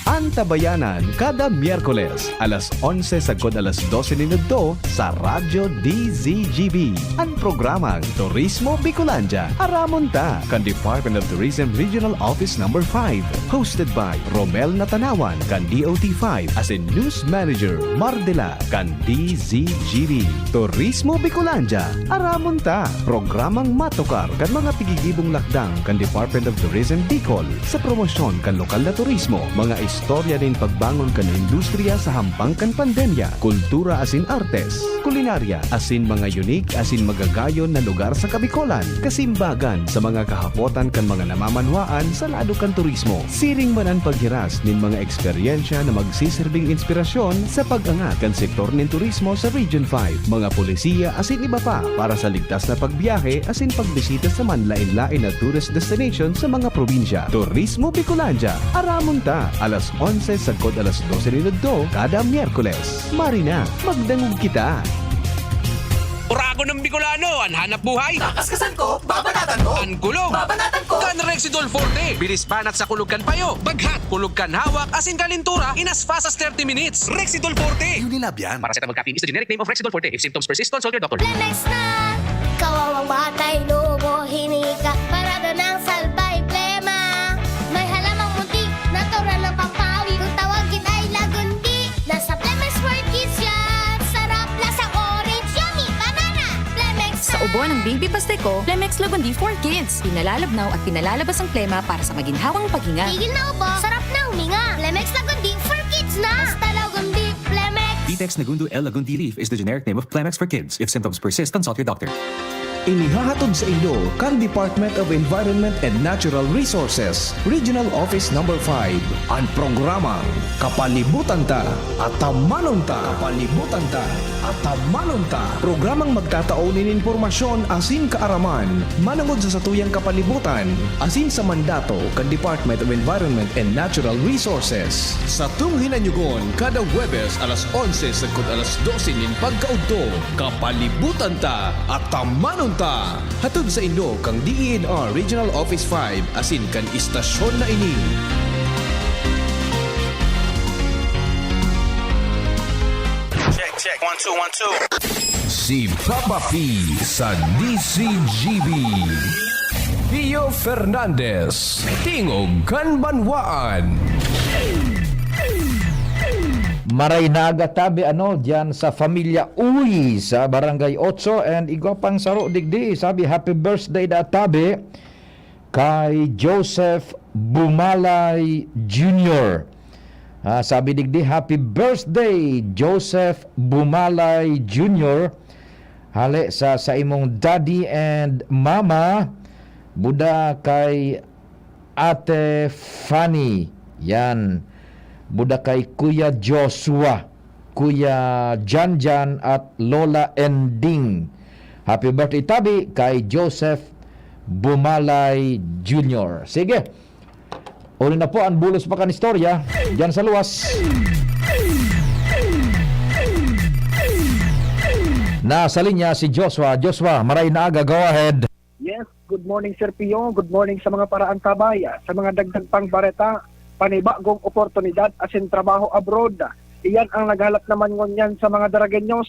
Antabayanan kada Miyerkules, alas onse sagkod alas dose nin udto sa Radyo D Z G B, an programang Turismo Bicolandia. Aramon ta kan Department of Tourism Regional Office Number five, hosted by Romel Natanawan kan D O T five asin News Manager Mardela kan D Z G B. Turismo Bicolandia, aramon ta! Programang matukar kan mga tigigibong lakdang kan Department of Tourism Bicol sa promosyon kan lokal na turismo, mga istorya nin pagbangon kan industriya sa hampang kan pandemya, kultura asin artes, kulinarya, asin mga unique asin magagayon na lugar sa Kabicolan, kasimbagan sa mga kahapotan kan mga namamanwaan sa lado kan turismo. Siring man an paghiras nin mga eksperyensya na magsisirbing inspirasyon sa pag-angat kan sektor nin turismo sa Region five, mga polisiya asin iba pa para sa ligtas na pagbiyahe asin pagbisita sa manlaen-laen na tourist destination sa mga probinsya. Turismo Bicolandia, aramon ta, alas onse sagkod alas dose nin udto kada Miyerkules. Mari na, magdangog kita! Oragon ng Bicolano, an hanap buhay. Takaskasan ko, babanatan ko. An kulog. Babanatan ko. Kan Rexidol Forte. Bilis banat sa kulog kan payo. Baghat, kulog kan hawak, asin kalintura, in as fast as thirty minutes. Rexidol Forte. Unilab yan. Paracetamol caffeine is the generic name of Rexidol Forte. If symptoms persist, consult your doctor. Plemex na! Kawawang bata, inuubo, hinika, parada ng salbay, plema. May halamang munti, natural na pampawi. Kung tawagin ay Lagundi, nasa Plemex for Kids yan. Sarap, lasang orange, yummy, banana. Plemex Sa na! ubo ng Baby Pasteco, Plemex Lagundi for Kids. Pinalalabnaw at pinalalabas ang plema para sa maginhawang paghinga. Tigil na ubo, sarap na huminga. Plemex Lagundi for Kids na! Basta Lagundi, Plemex! Ditex Nagundo L Lagundi Leaf is the generic name of Plemex for Kids. If symptoms persist, consult your doctor. Inihahatod sa inyo kan Department of Environment and Natural Resources, Regional Office Number five, an programang Kapalibutan Ta, Atamanon Ta. Kapalibutan Ta, Atamanon Ta. Programang magtatao nin impormasyon asin kaaraman manongod sa satuyang kapalibutan asin sa mandato kan Department of Environment and Natural Resources. Satong hinanyugon kada Huwebes alas onse sagkod alas dose nin pagkaudto. Kapalibutan Ta, Atamanon Ta. Hatod sa inyo kan D E N R Regional Office five asin kan istasyon na ini. Check, check. One, two, one, two. Si Papa P sa D C G B. Pio Fernandez, Tingog kan Banwaan. Maray na aga tabi, ano, diyan sa Familia Uy sa Barangay Otso, and igwa pang saro digdi, sabi, "Happy birthday da tabi kay Joseph Bumalay Junior." Ah, sabi digdi, "Happy birthday, Joseph Bumalay Junior. Hale sa, sa imong daddy and mama, buda kay Ate Fanny." Yan. Buda kay Kuya Joshua, Kuya Janjan at Lola Ending. Happy birthday tabi kay Joseph Bumalay Junior. Sige. Uli na po ang bulos pa kan istorya diyan sa luwas. Nasa linya si Joshua. Joshua, maray na aga. Go ahead. Yes, good morning, Sir Pio. Good morning sa mga paraantabay. Sa mga dagdag pang bareta, panibagong oportunidad asin trabaho abroad. Iyan ang naghalat naman ngunyan sa mga Daragueños.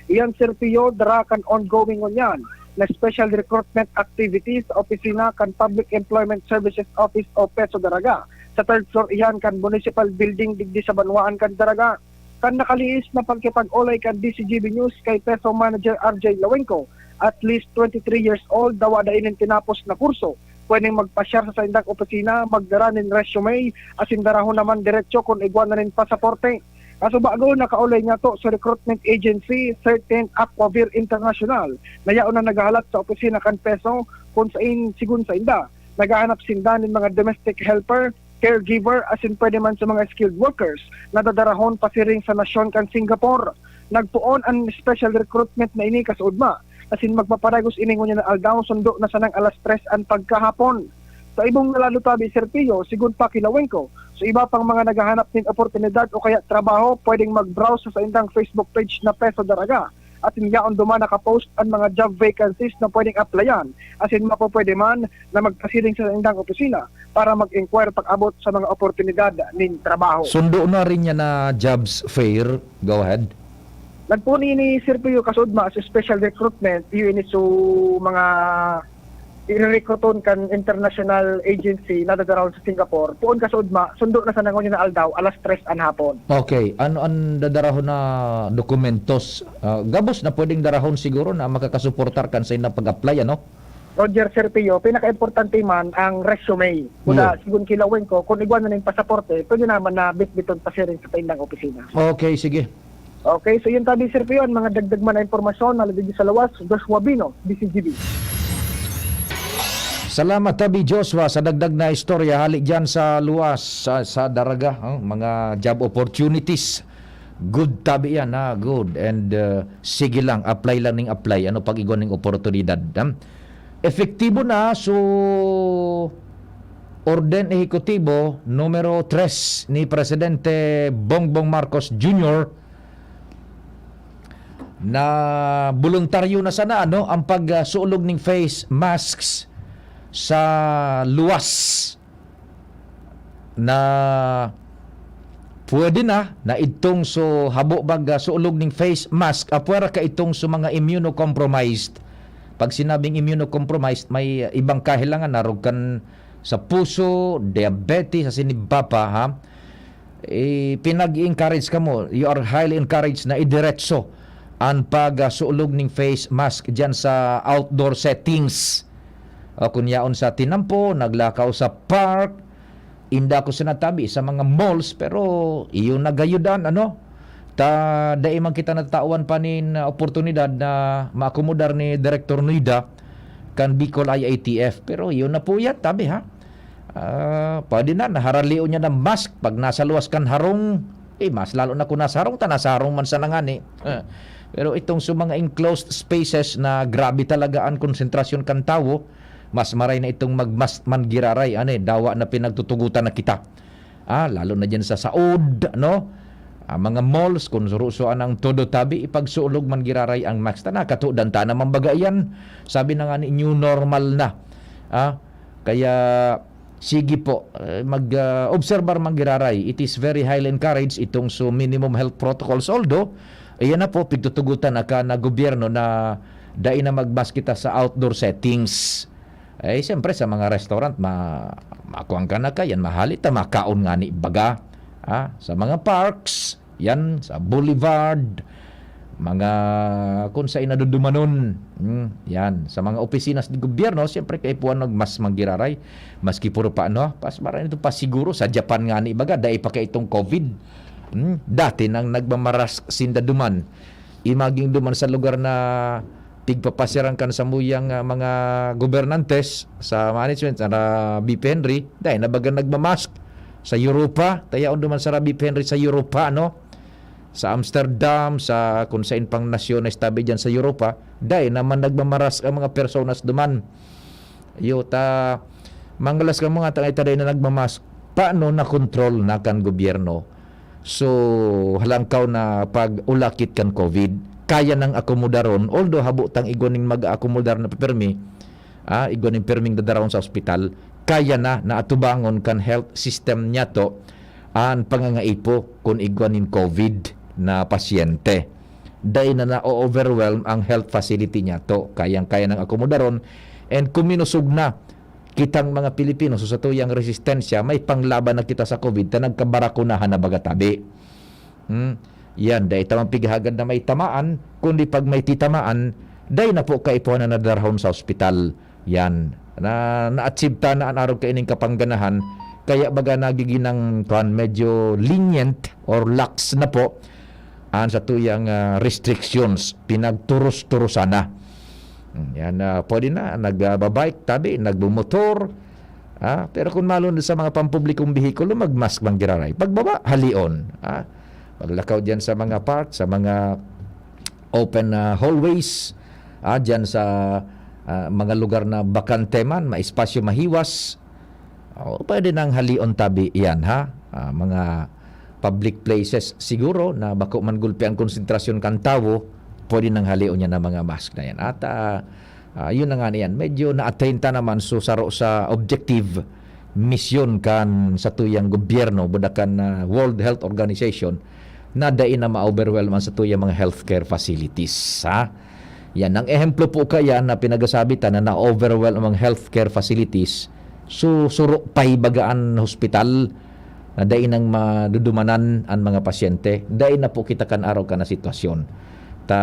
Iyan, Sir Pio, dara kan ongoing ngunyan na special recruitment activities sa opisina kan Public Employment Services Office o PESO Daraga, sa third floor iyan kan Municipal Building digdi sa banwaan kan Daraga. Kan nakaliis na pagkipag-olay kan D C G B News kay PESO Manager R J Lawengco, at least twenty-three years old, dawa dai nin tinapos na kurso, pwedeng magpasyar sa saindang opisina, magdara nin resume, asin darahon naman diretso kun igwa na nin pasaporte. Kasubago, nakaolay niyato sa recruitment agency, Certain Aquavir International, na yaon na naghahalat sa opisina kan PESO, kun sain, sigon sainda, naghahanap sinda nin mga domestic helper, caregiver, asin pwede man sa mga skilled workers na dadarahon pasiring sa nasyon kan Singapore. Nagpoon an special recruitment na ini kasuodma asin magpaparagos ini ngunyan na aldaw, sundo na sanang alas tres an pagkahapon. Sa ibong na lado tabi, Sir Pio, sigon pa ki Lawengco, sa iba pang mga naghahanap nin oportunidad o kaya trabaho, pwedeng mag-browse sa saindang Facebook page na Peso Daraga. Asin yaon duman nakapost an mga job vacancies na pwedeng applyan, asin mapupwede man na magpasiring sa saindang opisina para mag-inquire pag-abot sa mga oportunidad nin trabaho. Sundo na rin niya na jobs fair. Go ahead. Nagpuni ni Sir Pio Kasudma sa special recruitment, yun is so mga irerekruton kan international agency na dadaraon sa Singapore. Puon Kasudma, sundo na sa nangon na aldaw, alas tres an hapon. Okay, ano ang dadarahon na dokumentos? Ah, gabos na pwedeng darahon siguro na makakasuportar kan sa inang pag-apply, ano? Roger, Sir Pio, pinaka-importante man ang resume. Mula, yeah, sigon ki Lawengco, kung igwa na ning pasaporte, pwede naman na bitbiton pasiring sa saindang opisina. Okay, sige. Okay, so yun tabi, Sir Pio, ang mga dagdag man na impormasyon, na digdi sa luwas, Joshua Bino, D C G B. Salamat, Tabi Joshua, sa dagdag na istorya hali dyan sa luwas, sa, sa Daraga, oh, mga job opportunities. Good tabi yan, ha? Good. And, uh, sige lang, apply lang ning apply. Ano pag igwa ning oportunidad, ha? Epektibo na, so, orden ehekutibo numero tres ni Presidente Bongbong Marcos Junior na boluntaryo na sana, ano, ang pagsulog ning face masks sa luwas na pwede na, na idtong so habo baga sulog ning face mask, apwera ka itong so mga immunocompromised. Pag sinabing immunocompromised, may ibang kahelangan, narog kan sa puso, diabetes, asin iba pa, ha? Eh, pinag-i-encourage kamo, you are highly encouraged na idiretso an pagsulog ning face mask diyan sa outdoor settings. O kun yaon sa tinampo, naglakaw sa park, inda ko sinatabi sa mga malls, pero iyo nagayudan, ano? Ta, dai man kita natatawan pa nin oportunidad na maakomodar ni Director Nuida kan Bicol I I T F. Pero iyo na po yan, tabi, ha? Ah, pwede na, naharalion niya ng mask pag nasa luwas kan harong. Eh, mas lalo na kung nasa harong ta, nasa harong man sana ngani. Eh, pero itong sa mga enclosed spaces na grabe talaga ang konsentrasyon kan tawo, mas maray na itong magmask man giraray, ano eh, dawa na pinagtutugutan na kita. Ah, lalo na dyan sa saod, no? Ah, mga malls, kung suruso anang todo tabi, ipagsulog man giraray ang mask. Ta nakatudan ta naman baga iyan. Sabi na nga ni, new normal na. Ah, kaya, sige po, eh, mag, ah, obserbar man giraray. It is very highly encouraged itong so minimum health protocols. Although, iyan na po, pigtutugutan na ka na gobyerno na dai na magmask kita sa outdoor settings. Eh, siyempre, sa mga restaurant, ma-, makuan ka na ka, yan, mahali ta, makaon nga ni baga. Ah, sa mga parks, yan, sa boulevard, mga kung sa inadudumanon, hmm, yan, sa mga opisina sa gobyerno, siyempre, kaipuhan nag mas manggiraray, maski puro pa, ano, pas, maray ito pa siguro, sa Japan nga ni baga, dai pa kay itong COVID. Hmm, dati nang nagmamarask sinda duman. Imagine duman sa lugar na pigpapasiran kan samuyang, ah, mga gobernantes sa management, sa B P Henry, dai na baga nagmamask. Sa Europa, tayaon duman sa B P Henry sa Europa, no? Sa Amsterdam, sa kung sain pang nasyon na estabi dyan sa Europa, dai naman nagmamarask ang mga personas duman. Yo, ta, manggalas ka mga tangay taday na nagmamask. Paano na control na kan gobyerno? So, halangkaw na pag-ulakit kan COVID, kaya nang akomodaron, although habo tang igwa ning mag-aakomodar na pipirmi, ah, igwa ning pirming dadarawon sa ospital, kaya na naatubangon kan health system niyato an pangangaipo kun igwa nin COVID na pasyente. Dai na na-overwhelm ang health facility niyato. Kayang-kaya nang akomodaron, and kuminusog na kitang mga Pilipino, so sa tuyang resistensya, may panglaban na kita sa COVID, ta nagkabarakunahan na baga tabi. Hmm? Yan, dai ta man pighagad na may tamaan, kundi pag may titamaan, dai na po kaipuhan na nadarahon sa ospital. Yan. Na, na-achieve ta na an arog kaining kapangganahan, kaya baga nagiging ng, kuwan, medyo lenient or lax na po ang sa tuyang, ah, restrictions, pinagturos-turusan na. Hmm, yan, ah, pwede na, nagbabike, tabi, nagbumotor. Ah, pero kung malon sa mga pampublikong behikulo, magmask man giraray. Pagbaba, halion. Ah, paglakaw diyan sa mga park, sa mga open, ah, hallways, Ah, diyan sa, ah, mga lugar na bakante man, maespasyo, mahiwas, oh, pwede nang halion tabi iyan, ha? Ah, mga public places siguro na bako man gulpi ang konsentrasyon kan tawo, pwede nang halion yan ang mga mask na yan. At, ah, ah, yun na nga na yan. Medyo na-attain ta naman, so, saro sa objective, misyon kan satuyang gobyerno, buda kan, ah, World Health Organization, na dai na ma-overwhelm ang satuyang mga healthcare facilities, ha? Yan, ang ehemplo po kaya na pinagasabi ta na na-overwhelm ang healthcare facilities, so, suro pa'y baga an hospital na dai nang madudumanan an mga pasyente. Dai na po kita kan araw ka na sitwasyon. Ta,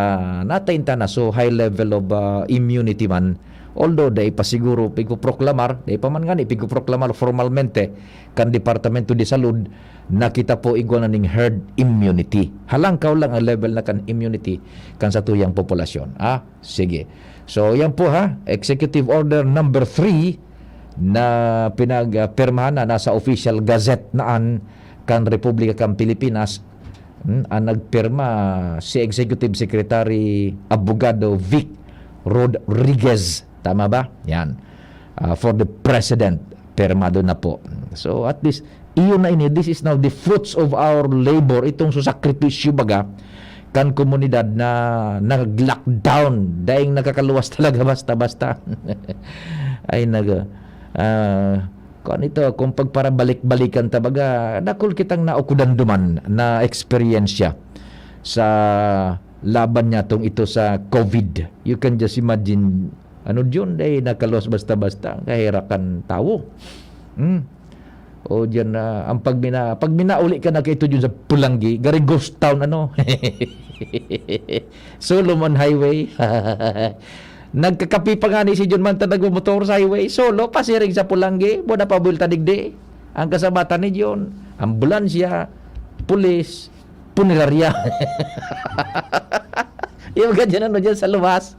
na-attain ta na, so, high level of, ah, immunity man. Although, dai pa siguro pigpoproklamar, dai pa man ngani pigpoproklamar formalmente kan Departamento de Salud na kita po igwa na ning herd immunity. Halangkaw lang ang level na kan immunity kan satuyang populasyon. Ah, sige. So, yan po ha, Executive Order number three na pinagpirmahan na nasa Official Gazette na an kan Republika kan Pilipinas, hmm, ang nagpirma si Executive Secretary Abogado Vic Rodriguez. Tama ba? Yan. Ah, for the President, pirmado na po. So, at least, iyon na ini. This is now the fruits of our labor. Itong susakripisyo baga, kan komunidad na nag-lockdown. Daing nakakaluwas talaga basta-basta. Ay, nag-, ah, kung ano ito, kung pagparabalik-balikan ta baga, dakul kitang naukudan duman na eksperyensya sa laban niya tong ito sa COVID. You can just imagine, ano, John, dai nakaluwas basta-basta, ang kaherakan tawo. Hmm. O diyan na, ang pag mina-, pag minauli ka na kaito diyan sa Pulanggi, gari ghost town, ano? Solomon Highway. Nagkakapi pa nga ni si John Manta nagmumotor sa highway. Solo, pasiring sa Pulanggi, mo na pabulta digdi. Ang kasabatan ni John, ambulansya, pulis, punerarya. Yung ganyan ano dyan sa luwas.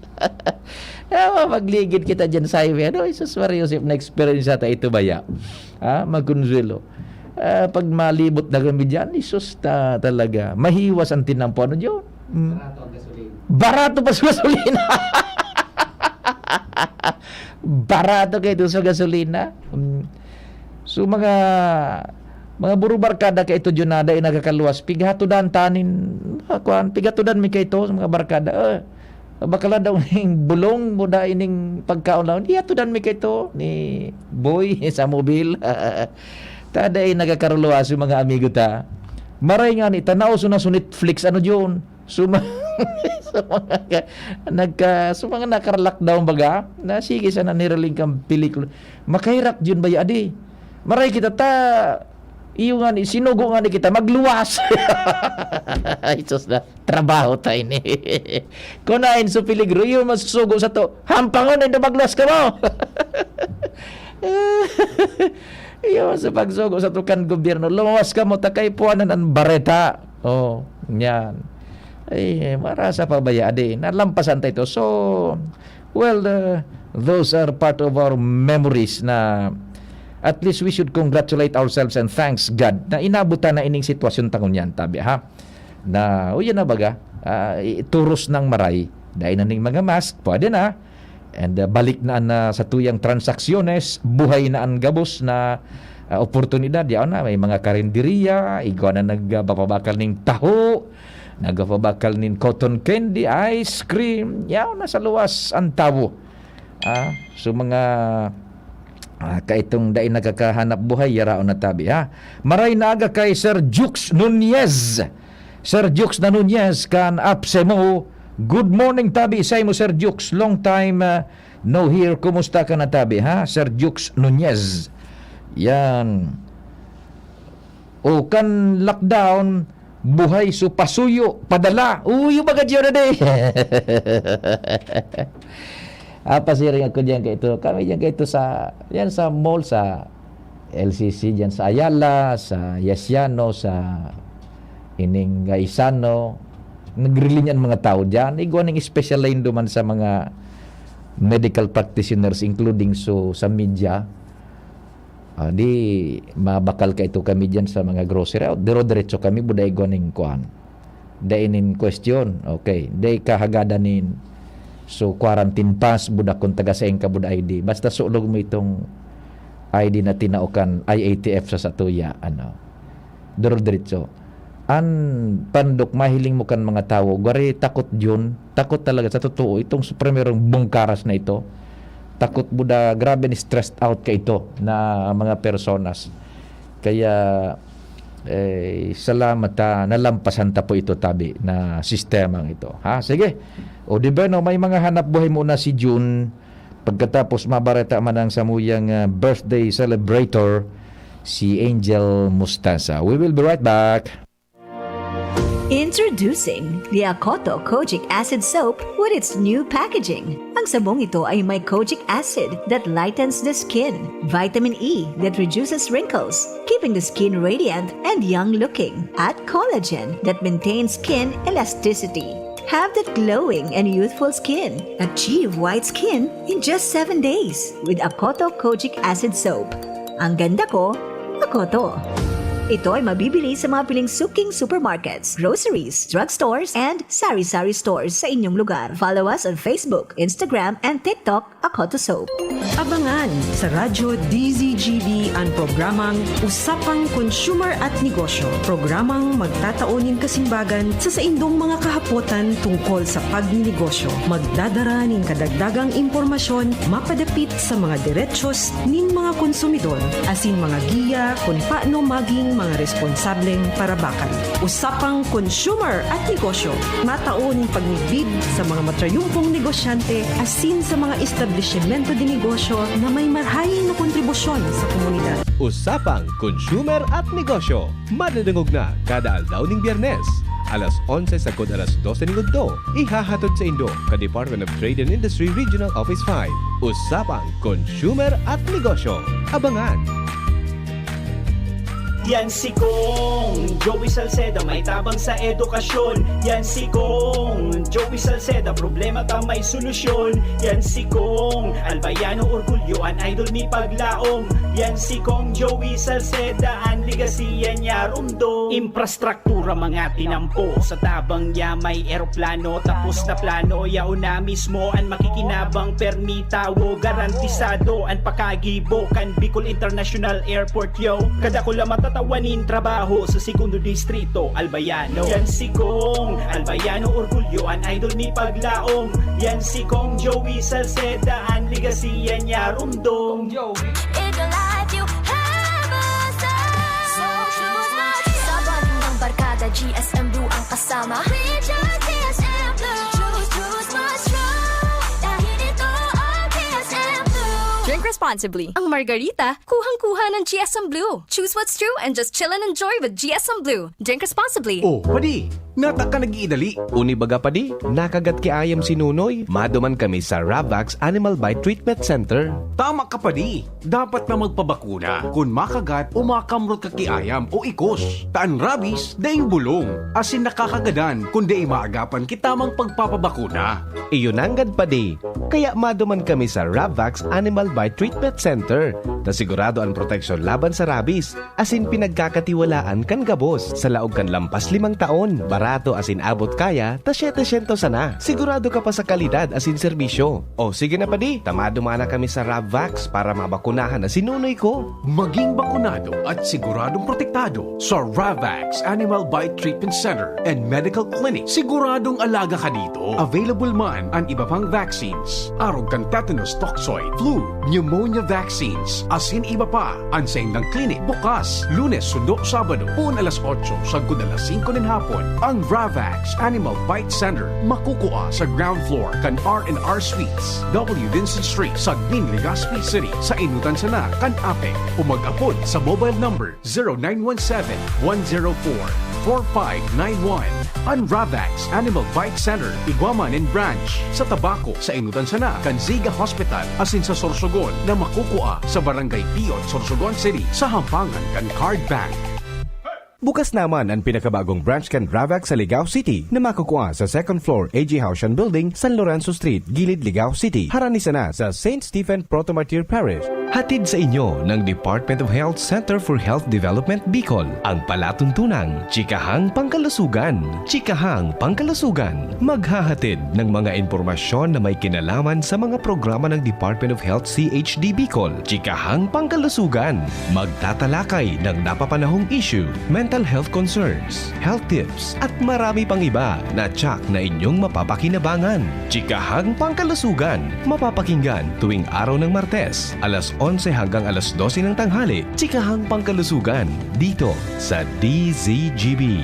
Ah, magligid kita dyan sa highway. Ano, Jesus Maria Joseph, na-experience ata ito baya? Ah, magkonsuelo. Ah, pag malibot na kami dyan, Jesus, ta-, talaga. Mahiwas ang tinampo. Ano dyan? Mm. Barato ang gasolina. Barato pa sa gasolina. Barato kayo sa gasolina. Mm. So, mga, mga burubarkada kaito dyan na dai nagkakaluwas, pighatudan tanin, ah, kuwan, pighatudan mi kaito sa mga barkada. Ah, bakala daw ning bulong mo da ining pagkaon lang. Di hatudan mi kaito ni Boy sa mobil. Ta dai nagkakaluwas yung mga amigo ta. Maray nga ni, tanaw so na sa Netflix, ano yun? So, ma-, so, mga ka-, nagka-, so, mga nakar-lockdown baga, na sige sana niraling kang pelikula. Makahirak yun ba, adi? Maray kita ta, iyo nga ni, sinugo nga ni kita, magluwas. Ay, sus na, trabaho tayo ni. Kunain sa peligro, iyo masusugo sa to, hampangon, hindi magluwas ka mo. Iyo sa pagsugo sa to kan gobyerno, lumawas ka mo, takay puanan ang bareta. Oh, yan. Ay, marasa pa ba ya? Adi, nalampasan tayo ito. So, well, uh, those are part of our memories na at least we should congratulate ourselves and thanks God na inabutan na ining sitwasyon ta ngunyan, tabi, ha? Na, o yan na baga, ah, i-, turos ng maray. Dahil na ning mga mask, pwede na. And, uh, balik na an, uh, satuyang transaksyones, buhay na an gabos na, uh, oportunidad. Yaon na, may mga karinderiya, igwa na nagpapabakal ning taho, nagpapabakal nin cotton candy, ice cream, yaon na sa luwas an tawo. Ah, so mga, ah, kaitong dai nagkakahanap buhay, yaraon na tabi, ha? Maray na aga kay Sir Jukes Nunez. Sir Jukes na Nunez kan Apsemo. Good morning, tabi, sa imo, Sir Jukes. Long time, ah, no hear. Kumusta ka na, tabi, ha? Sir Jukes Nunez. Yan. O kan lockdown, buhay so pasuyo, padala. Uy, yung mga diyo na di. Ah, pasiring ako diyan kaito. Kami diyan kaito sa, yan sa mall, sa L C C, diyan sa Ayala, sa Yasiano, sa ining Gaisano. Nagrilinyan mga tao diyan. Igwa ning special line duman sa mga medical practitioners, including so sa media. Ah, di mabakal kaito kami diyan sa mga grocery. Ah, diro-diretso kami, buday igwa ning kuan. Dai nin question. Okay. Dai kahagadan nin, So, quarantine pass, buda kun taga saen ka, buda I D. Basta sulog mo itong I D na tinao kan I A T F sa satuya, ano, duro-diretso. An pandok, mahiling mo kan mga tawo, gwari takot yun. Takot talaga, sa totoo, itong su-, primerong bungkaras na ito. Takot buda, grabe ni stressed out ka ito na mga personas. Kaya, eh, salamat, ah, nalampasan ta po ito, tabi, na sistemang ito. Ha? Sige. O, di ba, no? May mga hanap buhay muna si June. Pagkatapos, mabareta man ang samuyang, ah, birthday celebrator, si Angel Mustasa. We will be right back. Introducing the Akoto Kojic Acid Soap with its new packaging. Ang sabong ito ay may kojic acid that lightens the skin, vitamin E that reduces wrinkles, keeping the skin radiant and young looking, at collagen that maintains skin elasticity. Have that glowing and youthful skin. Achieve white skin in just seven days with Akoto Kojic Acid Soap. Ang ganda ko, Akoto. Ito ay mabibili sa mga piling suking supermarkets, groceries, drugstores, and sari-sari stores sa inyong lugar. Follow us on Facebook, Instagram, and TikTok, Akoto Soap. Abangan sa Radyo D Z G B an programang Usapang Consumer at Negosyo. Programang magtatao nin kasimbagan sa saindong mga kahapotan tungkol sa pagninegosyo. Magdadara nin kadagdagang impormasyon mapadapit sa mga derechos nin mga konsumidor, asin mga giya kun paano maging mga responsableng parabakan. Usapang Consumer at Negosyo, matao nin pagmidbid sa mga matrayumpong negosyante asin sa mga establisimento de negosyo na may marhay na kontribusyon sa komunidad. Usapang Consumer at Negosyo, madadangog na kada aldaw nin Biyernes, alas onse sagkod alas dose nin udto. Ihahatod saindo kan Department of Trade and Industry Regional Office five. Usapang Consumer at Negosyo. Abangan! Yan si Kong Joey Salceda, may tabang sa edukasyon. Yan si Kong Joey Salceda, problema ta may solusyon. Yan si Kong Albayano Orgulyo, an idol mi paglaom. Yan si Kong Joey Salceda, an legacy yan niya rumdom. Infrastruktura mga tinampo, sa tabang niya may eroplano. Tapos na plano, yaon na mismo an makikinabang, permi tawo, garantisado an pakagibo kan Bicol International Airport, yo. Kadakula matatawan nin trabaho sa segundo distrito, Albayano. Yan si Kong Albayano Orgulyo, an idol mi paglaom. Yan si Kong Joey Salceda, an legacy yan niya rumdom. If your life you have a son. So choose my Sa bonding ng barkada, G S M Blue ang kasama. We choose G S M Blue. Choose, choose my strong. Dahil ito ang G S M Blue. Drink responsibly. Ang Margarita, kuhang-kuha ng G S M Blue. Choose what's true and just chill and enjoy with G S M Blue. Drink responsibly. Oh, padi, nata ka nag-iidali. Uni baga, padi, nakagat ki ayam si Nunoy. Maduman kami sa Ravax Animal Bite Treatment Center. Tama ka, padi. Dapat na magpabakuna kun makagat o makamrot ka ki ayam o ikos. Ta an rabies, daing bulong, asin nakakagadan kun dai maagapan ki tamang pagpapabakuna. Iyo nanggad, padi. Kaya maduman kami sa Ravax Animal Bite Treatment Center, ta sigurado an proteksyon laban sa rabies, asin pinagkakatiwalaan kan gabos. Sa laog kan lampas limang taon, barato asin abot kaya, ta setecientos sana. Sigurado ka pa sa kalidad asin serbisyo. O sige na, padi, ta maduman na kami sa Ravax para mabakunahan na si Nunoy ko. Maging bakunado at siguradong protektado sa Ravax Animal Bite Treatment Center and Medical Clinic. Siguradong alaga ka dito. Available man an iba pang vaccines, arog kan tetanus toxoid, flu, pneumonia vaccines, asin iba pa. An saindang clinic bukas Lunes sundo Sabado, poon alas otso sagkod alas singko nin hapon. Ang Ravax Animal Bite Center makukua sa ground floor kan R and R Suites, W Vincent Street, Sagmin, Legazpi City, sa enotan sana kan APEC, o mag-apod sa mobile number zero nine one seven, one zero four, four five nine one. An Ravax Animal Bite Center, igwa man nin branch sa Tabaco, sa enotan sana kan Ziga Hospital, asin sa Sorsogon na makukua sa Barangay Piot, Sorsogon City, sa hampangan kan Card Bank. Bukas naman an pinakabagong branch kan Ravax sa Ligao City na makukua sa second floor A G Haushan Building, San Lorenzo Street, Gilid, Ligao City, harani sana sa Saint Stephen Proto-Martyr Parish. Hatid sa inyo ng Department of Health Center for Health Development Bicol, ang palatuntunang Chikahang Pangkalusugan. Chikahang Pangkalusugan, maghahatid ng mga impormasyon na may kinalaman sa mga programa ng Department of Health C H D Bicol. Chikahang Pangkalusugan, magtatalakay ng napapanahong issue, mental health concerns, health tips, at marami pang iba na tiyak na inyong mapapakinabangan. Chikahang Pangkalusugan, mapapakinggan tuwing araw ng Martes, alas onse hanggang alas dose ng tanghali. Chikahang Pangkalusugan, dito sa D Z G B.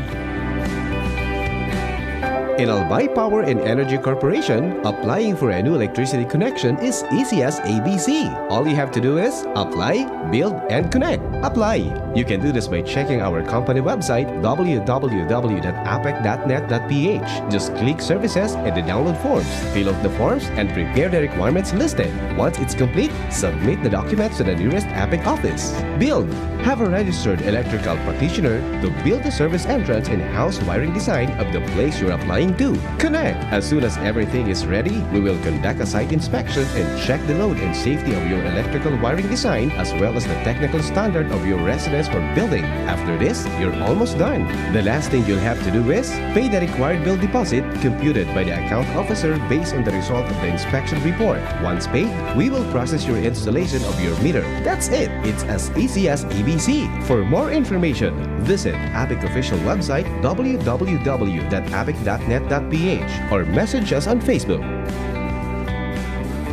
In Albay Power and Energy Corporation, applying for a new electricity connection is easy as A B C. All you have to do is apply, build, and connect. Apply. You can do this by checking our company website, w w w dot apec dot net dot p h. Just click services and the download forms. Fill out the forms and prepare the requirements listed. Once it's complete, submit the documents to the nearest apec office. Build. Have a registered electrical practitioner to build the service entrance and house wiring design of the place you're applying to. Connect. As soon as everything is ready, we will conduct a site inspection and check the load and safety of your electrical wiring design, as well as the technical standard of your residence or building. After this, you're almost done. The last thing you'll have to do is pay the required bill deposit computed by the account officer based on the result of the inspection report. Once paid, we will process your installation of your meter. That's it. It's as easy as A B C. For more information, visit APEC official website, w w w dot apec dot net dot p h, or message us on Facebook.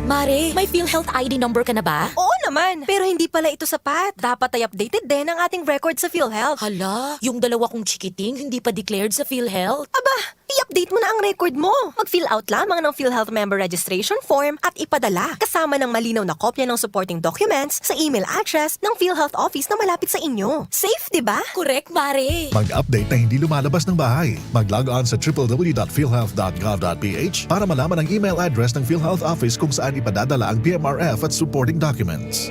Mare, may PhilHealth I D number ka na ba? Oo naman, pero hindi pala ito sapat. Dapat ay updated din ang ating record sa PhilHealth. Hala, yung dalawa kong chikiting hindi pa declared sa PhilHealth. Aba, i-update mo na ang record mo. Mag-fill out lamang ng PhilHealth member registration form at ipadala, kasama ng malinaw na kopya ng supporting documents sa email address ng PhilHealth office na malapit sa inyo. Safe, di ba? Correct, Mare! Mag-update na hindi lumalabas ng bahay. Mag-log on sa w w w dot philhealth dot gov dot p h para malaman ang email address ng PhilHealth Office kung saan ipadadala ang P M R F at supporting documents.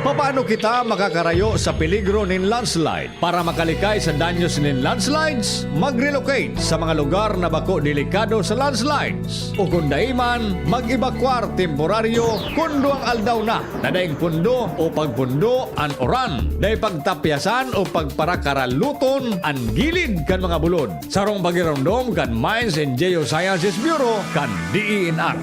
Papaano kita makakarayo sa peligro nin landslide? Para makalikay sa danyos nin landslides, mag-relocate sa mga lugar na bako delikado sa landslides. O kung dai man, mag-ebakwar temporaryo kun duwang aldaw na na daing pundo o pagpundo an uran. Dai pagtapyasan o pagparakaraluton an gilid kan mga bulod. Sarong pagiromdom kan Mines and Geosciences Bureau kan D E N R.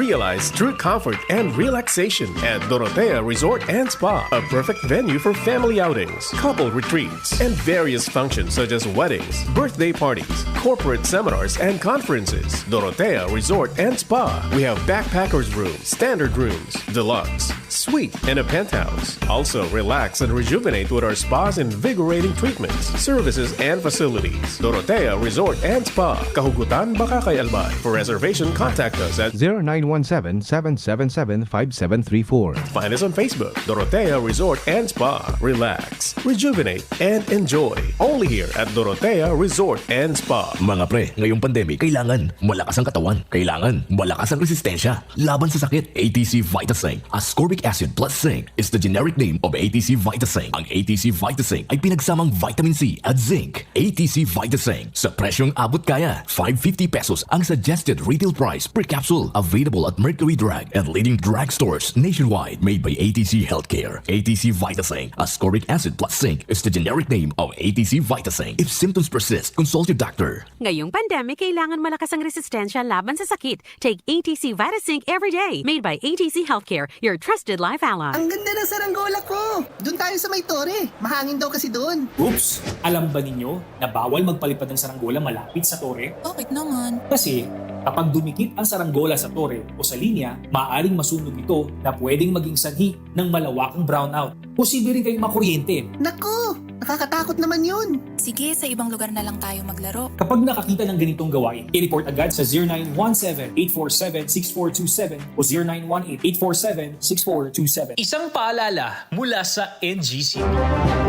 Realize true comfort and relaxation at Dorotea Resort and Spa, a perfect venue for family outings, couple retreats, and various functions such as weddings, birthday parties, corporate seminars, and conferences. Dorotea Resort and Spa. We have backpackers room, standard rooms, deluxe, suite, and a penthouse. Also, relax and rejuvenate with our spa's invigorating treatments, services, and facilities. Dorotea Resort and Spa, Kahugutan, Bacacay, Albay. For reservation, contact us at zero nine one seven, seven seven seven, five seven three four. Find us on Facebook, Dorotea Resort and Spa. Relax, rejuvenate, and enjoy. Only here at Dorotea Resort and Spa. Mga pre, ngayong pandemic, kailangan malakas ang katawan. Kailangan malakas ang resistensya laban sa sakit. A T C Vitaseng, ascorbic acid plus zinc, is the generic name of A T C Vitaseng. Ang A T C Vitaseng ay pinagsamang vitamin C at zinc. A T C Vitaseng, sa presyong abot kaya, five fifty pesos ang suggested retail price per capsule. Available at Mercury Drug and leading drugstores nationwide. Made by A T C Healthcare. A T C Vitaseng, ascorbic acid plus zinc, is the generic name of A T C Vitaseng. If symptoms persist, consult your doctor. Ngayong pandemic, kailangan malakas ang resistensya laban sa sakit. Take A T C Vitazinc every day. Made by A T C Healthcare, your trusted life ally. Ang ganda ng saranggola ko! Doon tayo sa may tore. Mahangin daw kasi doon. Oops! Alam ba ninyo na bawal magpalipad ng saranggola malapit sa tore? Bakit naman? Kasi kapag dumikit ang saranggola sa tore o sa linya, maaaring masunog ito na pwedeng maging sanhi ng malawakang brownout. Posible rin kayong makuryente. Naku! Nakakatakot naman yun! Sige, sa ibang lugar na lang tayo maglaro. Kapag nakakita ng ganitong gawain, i-report agad sa zero nine one seven, eight four seven, six four two seven o zero nine one eight, eight four seven, six four two seven. Isang paalala mula sa N G C.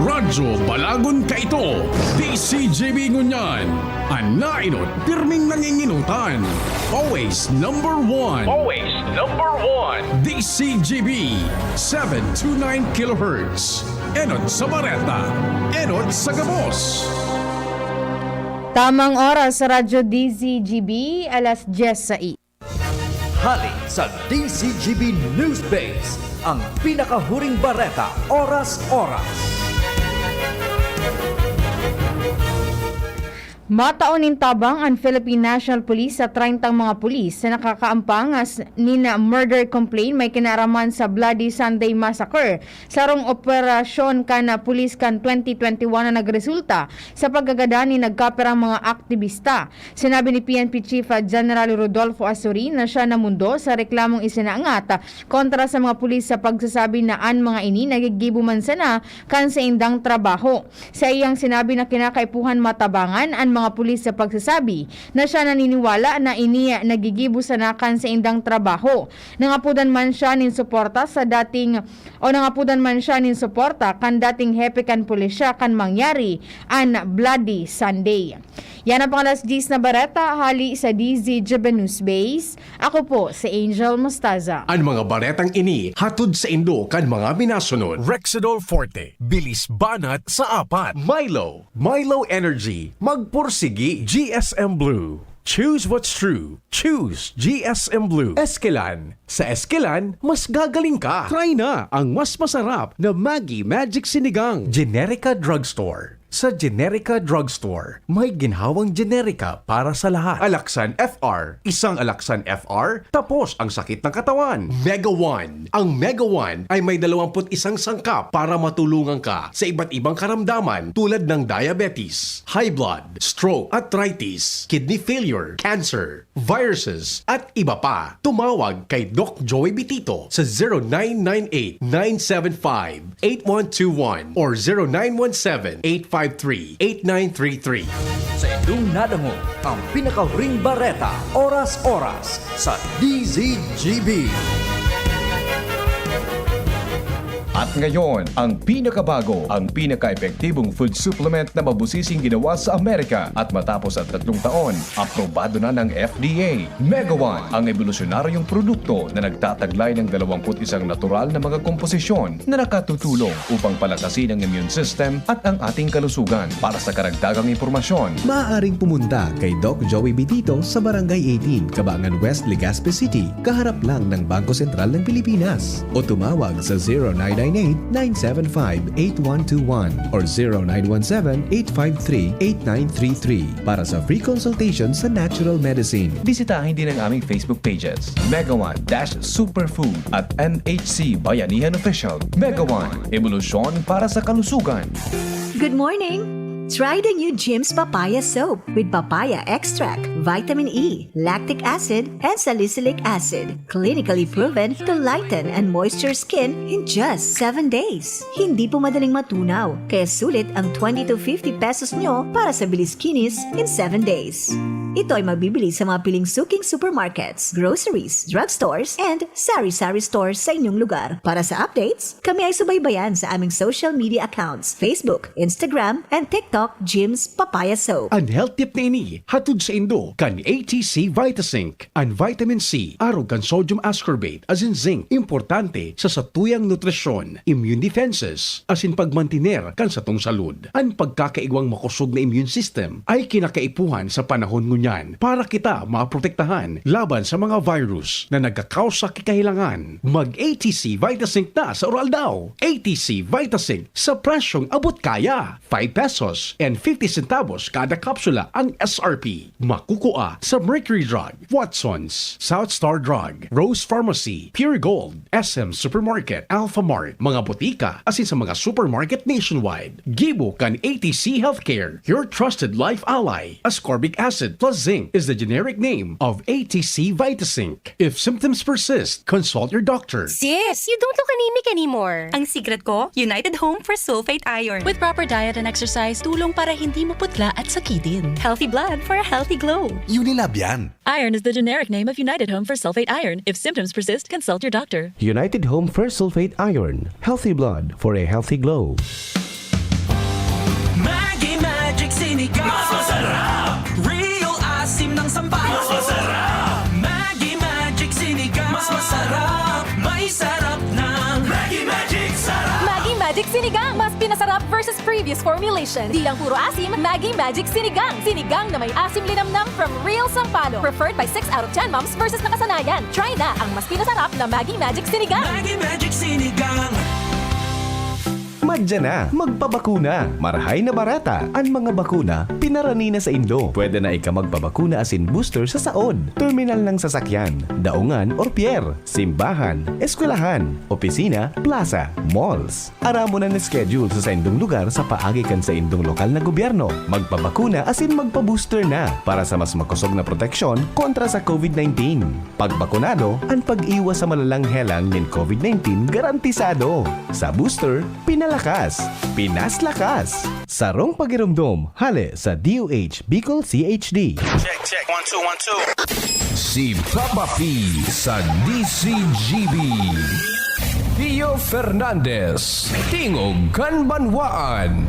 Radyo Balagon Kaito, D C G B ngunyan, an nainot pirming nanginginutan. Always number one. Always number one. D C G B, seven two nine kilohertz. Enot sa bareta, enot sa gabos. Tamang oras sa Radyo D Z G B, alas dyes sais. Hali sa D Z G B News Base, Ang pinakahuring bareta, oras-oras. Matao nin tabang an Philippine National Police sa treyntang mga pulis sa nakakaampang as nin murder complaint may kinaaraman sa Bloody Sunday Massacre, sarong operasyon kan pulis kan twenty twenty-one na nagresulta sa pagkagadan nin nagkaperang mga aktibista. Sinabi ni P N P Chief General Rodolfo Azurin na siya namundo sa reklamong isinangat kontra sa mga pulis sa pagsasabi na an mga ini nagigibo man sana kan saindang trabaho. Sa iyang sinabi na kinakaipuhan matabangan an mga pulis sa pagsasabi na siya naniniwala na ini nagigibo sana kan saindang trabaho. Nangapudan man siya nin suporta sa dating o nangapudan man siya nin suporta kan dating hepe kan pulisya kan mangyari an Bloody Sunday. Yan ang pang alas diyes na bareta hali sa D Z G B News Base. Ako po si Angel Mostaza. An mga baretang ini hatod saindo kan mga minasunod: Rexidol Forte, bilis banat sa apat. Milo, Milo Energy, magpursigi. G S M Blue, choose what's true. Choose G S M Blue. Eskelan, sa Eskelan, mas gagaling ka. Try na ang mas masarap na Maggi Magic Sinigang. Generica Drugstore. Sa Generica Drugstore, may ginhawang Generica para sa lahat. Alaxan F R, isang Alaxan F R, tapos ang sakit ng katawan. Mega One. Ang Mega One ay may dalawampu't isang sangkap para matulungan ka sa iba't ibang karamdaman tulad ng diabetes, high blood, stroke, arthritis, kidney failure, cancer, viruses, at iba pa. Tumawag kay Doc Joey Bitito sa zero nine nine eight, nine seven five, eight one two one or zero nine one seven, eight five three, eight nine three three. Sa indong nadangog ang pinakahuring bareta, oras-oras sa D Z G B. At ngayon, ang pinakabago, ang pinaka-epektibong food supplement na mabusising ginawa sa Amerika. At matapos ang tatlong taon, aprobado na ng F D A. Mega One, ang ebolusyonaryong produkto na nagtataglay ng dalawampu't isang natural na mga komposisyon na nakatutulong upang palakasin ang immune system at ang ating kalusugan. Para sa karagdagang impormasyon, maaaring pumunta kay Doc Joey Bitito sa Barangay eighteen, Kabangan West, Legazpi City, kaharap lang ng Bangko Sentral ng Pilipinas. O tumawag sa zero nine nine eight, nine seven five, eight one two one or zero nine one seven, eight five three, eight nine three three para sa free consultation sa natural medicine. Bisitahin din ang aming Facebook pages, Mega One dash Superfood at N H C Bayanihan Official. Mega One, ebolusyon para sa kalusugan. Good morning! Try the new Jim's Papaya Soap with papaya extract, vitamin E, lactic acid, and salicylic acid. Clinically proven to lighten and moisture skin in just seven days. Hindi po madaling matunaw, kaya sulit ang twenty to fifty pesos nyo para sa bilis kinis in seven days. Ito ay mabibili sa mga piling suking supermarkets, groceries, drugstores, and sari-sari stores sa inyong lugar. Para sa updates, kami ay subaybayan sa aming social media accounts, Facebook, Instagram, and TikTok, Jim's Papaya Soap. An health tip na ini, hatod saindo kan A T C Vitasync. An vitamin C, arog kan sodium ascorbate, asin zinc, importante sa satuyang nutrisyon, immune defenses, asin pagmantiner kan satong salud. An pagkakaigwang makosog na immune system ay kinakaipuhan sa panahon ngunyan para kita maprotektahan laban sa mga virus na nagkakausa ki kahilangan. Mag A T C Vitasync na sa uraw-aldaw. A T C Vitasync sa presyong abot kaya. Five pesos and fifty centavos kada kapsula ang S R P. Makukua sa Mercury Drug, Watson's, South Star Drug, Rose Pharmacy, Pure Gold, S M Supermarket, Alpha Mart, mga botika, asin sa mga supermarket nationwide. Gibo kan A T C Healthcare, your trusted life ally. Ascorbic acid plus zinc is the generic name of A T C Vitasync. If symptoms persist, consult your doctor. Sis, you don't look anemic anymore. Ang secret ko, United Home for Sulfate Iron. With proper diet and exercise, tulong para hindi maputla at sakitin. Healthy blood for a healthy glow. Unilab yan. Iron is the generic name of United Home for Sulfate Iron. If symptoms persist, consult your doctor. United Home for Sulfate Iron. Healthy blood for a healthy glow. Maggi Magic Sinigang. Mas masarap! Real asim ng sampalok. Mas masarap! Maggi Magic Sinigang. Mas masarap! May sarap ng Maggi Magic Sarap! Maggi Magic Sinigang, mas pinasarap versus previous formulation. Di lang puro asim, Maggi Magic Sinigang. Sinigang na may asim linamnam from real sampalok. Preferred by six out of ten moms versus nakasanayan. Try na ang mas pinasarap na Maggi Magic Sinigang. Maggi Magic Sinigang. Madya na, magpabakuna. Marahay na bareta. An mga bakuna, pinarani na saindo. Pwede na ika magpabakuna asin booster sa saod, terminal ng sasakyan, daungan or pier, simbahan, eskwelahan, opisina, plaza, malls. Aramon an schedule sa saindong lugar sa paagi kan saindong lokal na gobyerno. Magpabakuna asin magpa-booster na para sa mas makosog na proteksyon kontra sa COVID nineteen. Pagbakunado, an pag-iwas sa malalang helang nin COVID nineteen garantisado. Sa booster, pinalakas, pinaslakas. Sarong pagiromdom, hale sa D O H Bicol C H D. Check, check. One, two, one, two. Si Papa P sa D C G B. Pio Fernandez, Tingog kan Banwaan.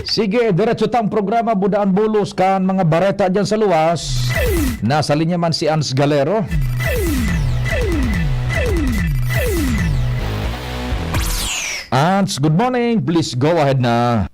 Sige, diretso tang programa, budaan bulos kan mga bareta dyan sa luwas. Nasa linya man si Ans Galero. Ans, good morning. Please go ahead na.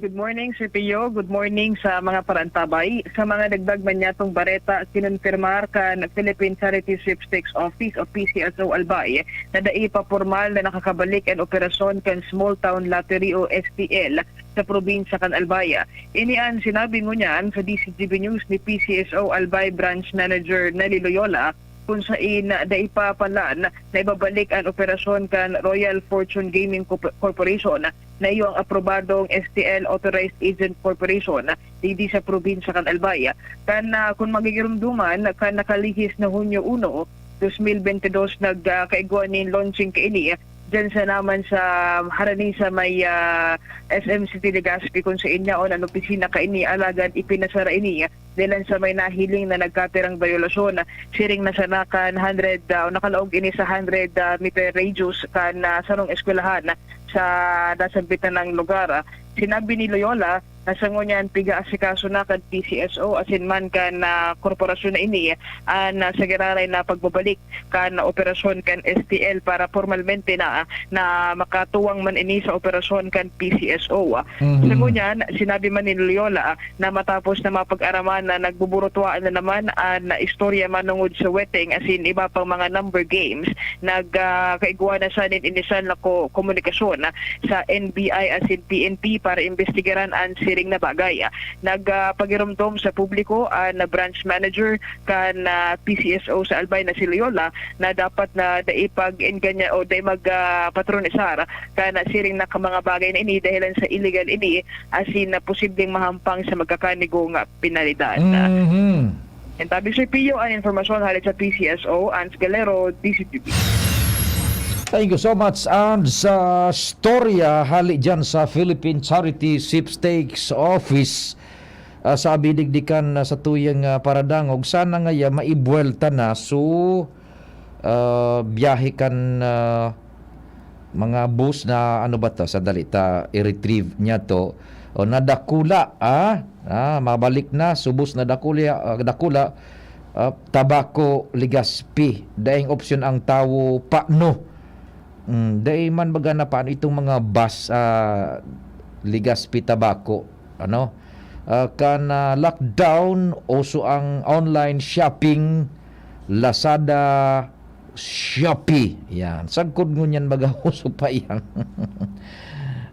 Good morning, Sir Pio. Good morning sa mga parantabay. Sa mga dagdag man niyatong bareta, kinonfirmar kan Philippine Charity Sweepstakes Office o P C S O Albay na dai pa pormal na nakakabalik an operasyon kan Small Town Lottery o S T L sa probinsya kan Albay. Ini an sinabi ngunyan sa D C G B News ni P C S O Albay Branch Manager Nelly Loyola, kun sain dai pa palan na ibabalik an operasyon kan Royal Fortune Gaming Corp- Corporation na iyo ang aprobadong S T L Authorized Agent Corporation digdi sa probinsya kan Albay. Kan, ah, kun magigiromdoman, kan nakalihis na Hunyo uno, dos mil bente dos, nag, ah, kaigwa nin launching kaini dyan sa naman sa harani sa may, ah, S M City Legazpi, kun sain yaon an opisina kaini, alagad ipinasara ini dahilan sa may nahiling na nagkatirang biolasyon. Siring na sana kan hundred, ah, o nakalaog ini sa hundred, ah, meter radius kan, ah, sarong eskwelahan sa nasambitan nang lugar. Sinabi ni Loyola na sa ngunyan piga-asikaso na kan P C S O asin man kan, ah, korporasyon na ini an, ah, sa giraray na pagbabalik kan operasyon kan S T L para pormalmente na, na makatuwang man ini sa operasyon kan P C S O. Sa ngunyan, sinabi man ni Loyola na matapos na mapag-araman na nagbuburutuaan na naman an istorya manungod sa weteng asin iba pang mga number games, nag, ah, kaigwa na siya nin inisyal na ko-, komunikasyon sa N B I asin P N P para imbestigaran an siring na bagay. Nag, ah, pagiromdom sa publiko an branch manager kan, ah, P C S O sa Albay na si Loyola na dapat na dai pag-enganya o dai mag, ah, patronisar kan siring na ka mga bagay na ini dahilan sa illegal ini asin na posibleng mahampang sa magkakanigong penalidad. Mhm. Yan tabi, Sir Pio, an informasyon hale sa P C S O, Ans Galero, D C T V. Thank you so much. And sa storya hali dyan sa Philippine Charity Sweepstakes Office, ah, sabi digdikan na sa tuyang, ah, paradangog, sana ngaya maibuwelta na so, ah, biyahe kan, ah, mga bus na, ano ba ta, sadali ta i-retrieve niya to. O, nadakula, ah? Ah, mabalik na, subos na dakula, ah, dakula, ah, Tabaco, Legazpi. Daing opsyon ang tawo, paano? Mm, dai man baga na paano itong mga bus, ah, Legazpi, Tabaco, ano? Ah, kan, ah, lockdown, uso ang online shopping, Lazada, Shopee. Yan. Sagkod ngunyan baga uso pa yan.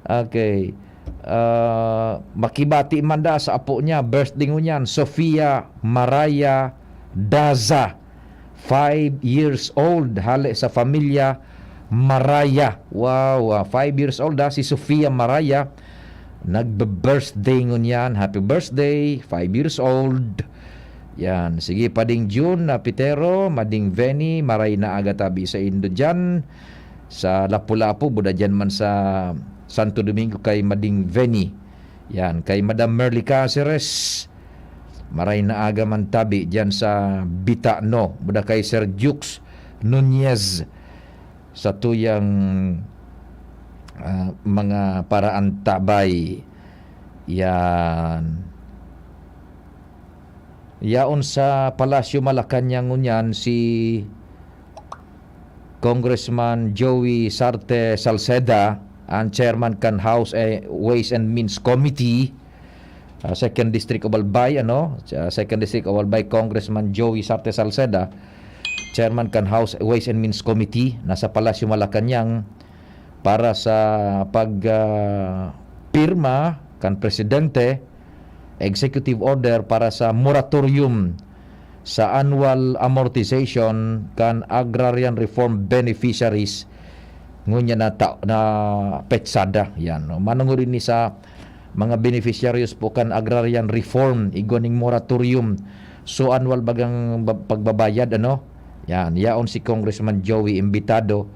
Okay. Ah, makibati man da sa apo niya, birthday ngunyan, Sofia Maraya Daza, five years old, hale sa pamilya Maraya. Wow, ah, five years old, ah, si Sofia Maraya. Nagbe-birthday ngunyan. Happy birthday, five years old. Yan. Sige, Pading Jun, na Pitero, Mading Veni, maray na aga tabi saindo diyan. Sa Lapu-Lapu, buda diyan man sa Santo Domingo kay Mading Veni. Yan, kay Madam Merly Caceres. Maray na aga man tabi diyan sa Bitano. Buda kay Sir Jukes Nunez. Sa tuyang, ah, mga paraantabay. Yan. Yaon sa Palasyo Malacañang ngunyan si Congressman Joey Sarte Salceda, ang chairman kan House, eh, Ways and Means Committee, ah, Second District of Albay, ano, sa Second District of Albay, Congressman Joey Sarte Salceda, chairman kan House Ways and Means Committee, nasa Palasyo Malacañang para sa pag, ah, pirma kan presidente executive order para sa moratorium sa annual amortization kan agrarian reform beneficiaries ngunyan na ta-, na petsada. Yan, no? Manungod ini sa mga beneficiaries po kan agrarian reform, igwa ning moratorium. So, annual bagang ba-, pagbabayad, ano? Yan, yaon si Congressman Joey imbitado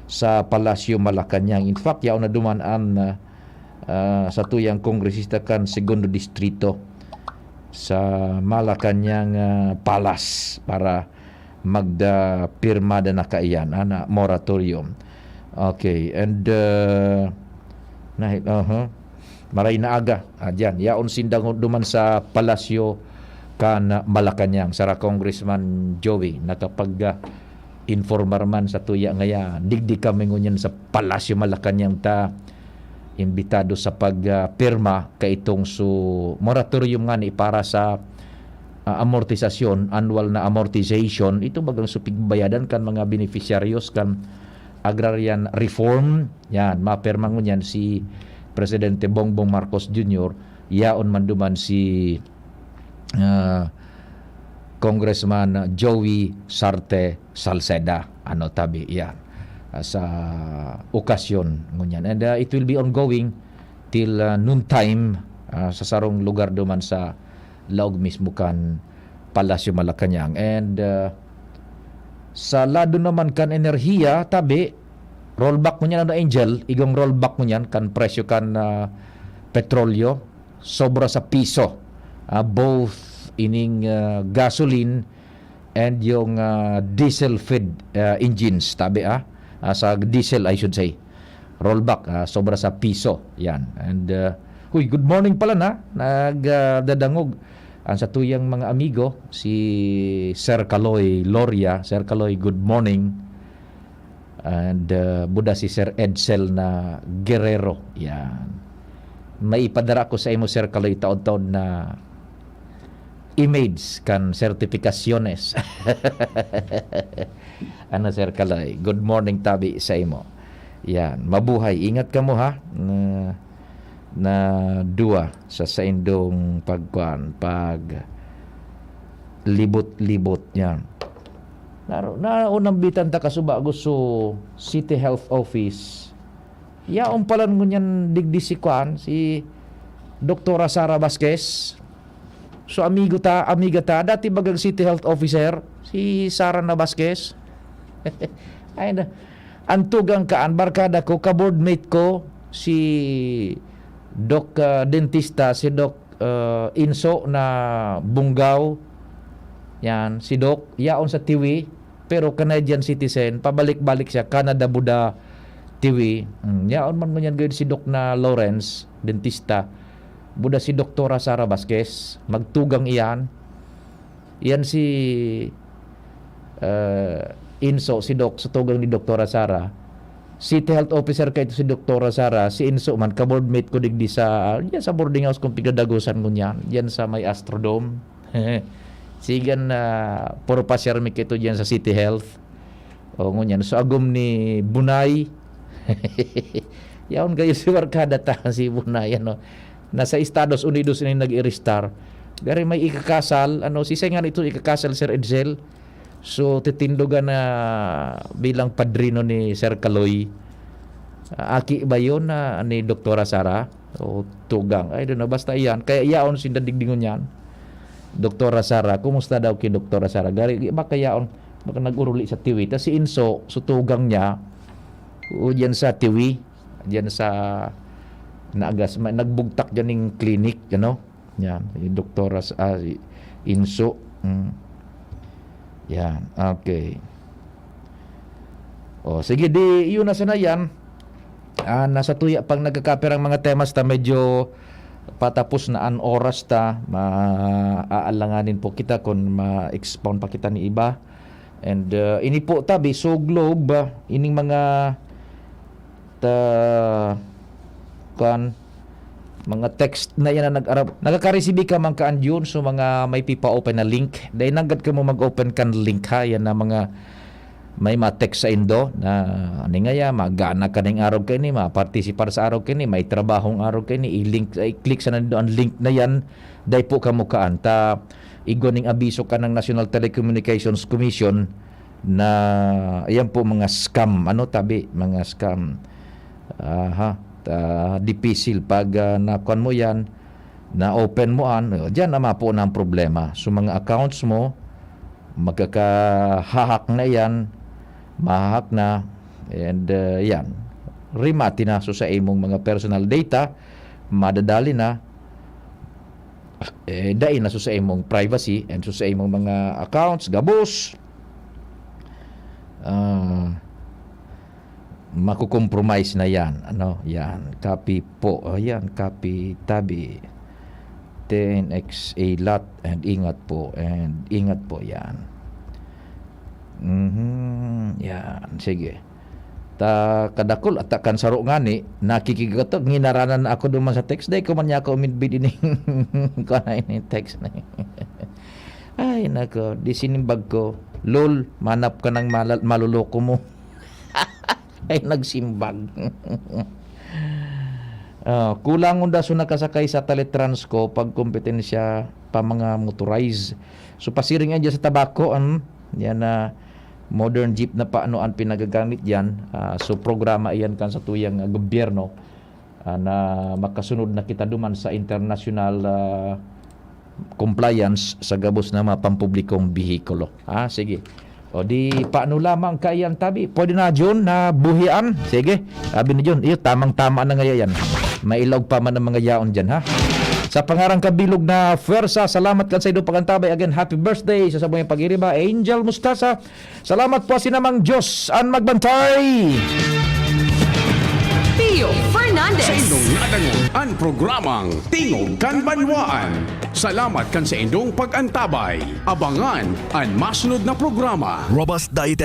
sa Palasyo Malacañang. In fact, yaon na duman an, ah, ah, satuyang kongresista kan Segundo Distrito sa Malacañang, ah, Palace para magda pirmada na kaiyan, ah, na moratorium. Okay, and, ah, nahi-, aha. Maray na aga, ah, diyan. Yaon sinda ngu-, duman sa palasyo kan Malacañang. Sara Congressman Joey, nakapag, ah, informar man sa tuya ngaya, digdi kami ngunyan sa Palasyo Malacañang ta imbitado sa pag, ah, pirma kaitong su moratorium ngani para sa, ah, amortisasyon, annual na amortization. Ito bagang su pigbayadan kan mga beneficiaryos kan agrarian reform. Yan, mapirma ngunyan si Presidente Bongbong Marcos Junior, yaon man duman si, ah, Congressman Joey Sarte Salceda, ano, tabi, yan, ah, sa okasyon ngunyan. And, ah, it will be ongoing till, ah, noontime, ah, sa sarong lugar duman sa laog mismo kan Palasyo Malacañang. And, ah, sa lado naman kan enerhiya, tabi, rollback ngunyan, ano, Angel, igong rollback ngunyan kan presyo kan, ah, petrolyo, sobra sa piso. Ah, both ining, ah, gasoline and yung, ah, diesel feed, ah, engines, tabi, ah. Ah, sa diesel, I should say. Rollback, ah, sobra sa piso. Yan. And, ah, uy, good morning pala na. Nag, ah, dadangog ang satuyang mga amigo, si Sir Kaloy Loria. Sir Kaloy, good morning. And, ah, buda si Sir Edsel na Guerrero. Yan. May ipadara ko sa imo, Sir Kaloy, taod-taod na image kan sertifikasyones. Ano, Sir Kaloy? Good morning, tabi sa imo. Yan. Mabuhay. Ingat kamo, ha? Na, na duwa sa saindong pagkuan, pag libot-libot niyan. Naro-, naunambitan ta kasubago so City Health Office. Yaon pala ngunyan digdi si kuan, si Doktora Sara Vasquez. So, amigo ta, amiga ta, dati bagang City Health Officer, si Sara na Vasquez. Ay na, ang tugang kaan, barkada ko, ka-boardmate ko, si Doc, ah, dentista, si Doc, ah, Inso na Bungaw. Yan, si Doc, yaon sa Tiwi, pero Canadian citizen, pabalik-balik siya, Canada, Buda, Tiwi. Mm, yaon man ngunyan gayud si Doc na Lawrence, dentista. Buda si Doktora Sara Vasquez, magtugang iyan. Yan si, ah, Inso, si Doc, sa tugang ni Doktora Sara. City Health Officer kaito si Doktora Sara, si Inso man, ka-boardmate ko digdi sa, yan sa boarding house kong pigdadagosan ngunyan, yan sa may Astrodome. Sigan na puro pasyar mi kaito diyan sa City Health. O, ngunyan, sa agom ni Bunay. Yaon kayo si barkada ta, si Bunay, ano. Nasa Estados Unidos na nag-iristar. Gari may ikakasal, ano, si Sengan ito ikakasal, Sir Edsel. So, titindogan na bilang padrino ni Sir Kaloy. Ah, aki ba yun na ni Doktora Sara? O tugang? Ay, doon na. Basta iyan. Kaya yaon sinda digdi ngunyan. Doktora Sara, kumusta daw ki Doktora Sara? Gari, baka yaon, baka nag-uruli sa Tiwi. Tas si Inso, so tugang niya, o diyan sa Tiwi, diyan sa Nagas, may nagbugtak diyan ning clinic, ano? Yan, yung Doktora S-, ah, si Inso. Mm. Yan, okay. O, sige, di, yun na sana yan. Ah, nasa tuya pang nagkakapirang mga temas ta medyo, patapos na an oras ta, maaalanganin po kita kun ma-expound pa kita ni iba. And, uh, ini po tabi, so Globe, uh, ining mga ta-, kuan, mga text na yan na nag-arab-, nakaka-receive ka man kaan yun, so mga may pipa-open na link. Dahil nanggad ka mo mag-open kan link ha, yan na mga may ma-text sa indo na, "Ano nga yan, magana ka ning araw kaini, mapartisipar sa araw kaini, may trabahong araw kaini, i-link, i-click sa nando ang link na yan, dai po kamo kaan." Ta, igwa ning abiso ka ng National Telecommunications Commission na, ayan po, mga scam, ano, tabi, mga scam. Aha, ta, dipisil pag, ah, nakuan mo yan, na-open mo an, o, diyan na mapo na ang problema. So, mga accounts mo, magkakahahak na yan, mahahak na, and, uh, yan, rimati na. So, sa imong mga personal data, madadali na, eh, dai na. So, sa imong privacy and so sa imong mga accounts, gabos, ah, makukompromise na yan. Ano? Yan. Copy po. O, yan. Copy, tabi. Ten X a lot. And ingat po. And ingat po yan. Mhm. Yan. Sige. Ta kadakul, ata kan saro ngani, nakikigato, ginaranan na ako duman sa text. Dai ko man niya ako uminbid ini. Kuha na ini text na. Ay, nako. Di sinimbag ko. Lol, manap ka ng malal-, maluloko mo. Ay, nagsimbag. Ah, kulangon da so nakasakay sa Teletrans ko pag kompetensya pa mga motorized. So, pasiring yan dyan sa tabako, um, yan na modern jeep na pa ano ang pinagagamit dyan. Ah, so, programa iyan kan sa tuyang, ah, gobyerno, ah, na makasunod na kita duman sa international, ah, compliance sa gabos na mga pampublikong bihikulo. Ah, sige. O di, paano lamang kaiyan tabi? Pwede na, Jun, na buhian? Sige. Sabi ni Jun, iyo, tamang-tama na ngaya yan. Mailaog pa man ang mga yaon dyan, ha? Sa pangarang kabilog na fwersa, salamat kan sa ido pagantabay. Again, happy birthday sa sabong pagiriba, Angel Mustasa. Salamat po, sinamang Diyos an magbantay. Pio Fernandez. Sa indong nadangon ang programang Tingog kan Banwaan. Salamat kan sa indong pag-antabay. Abangan an masunod na programa. Robust Dietary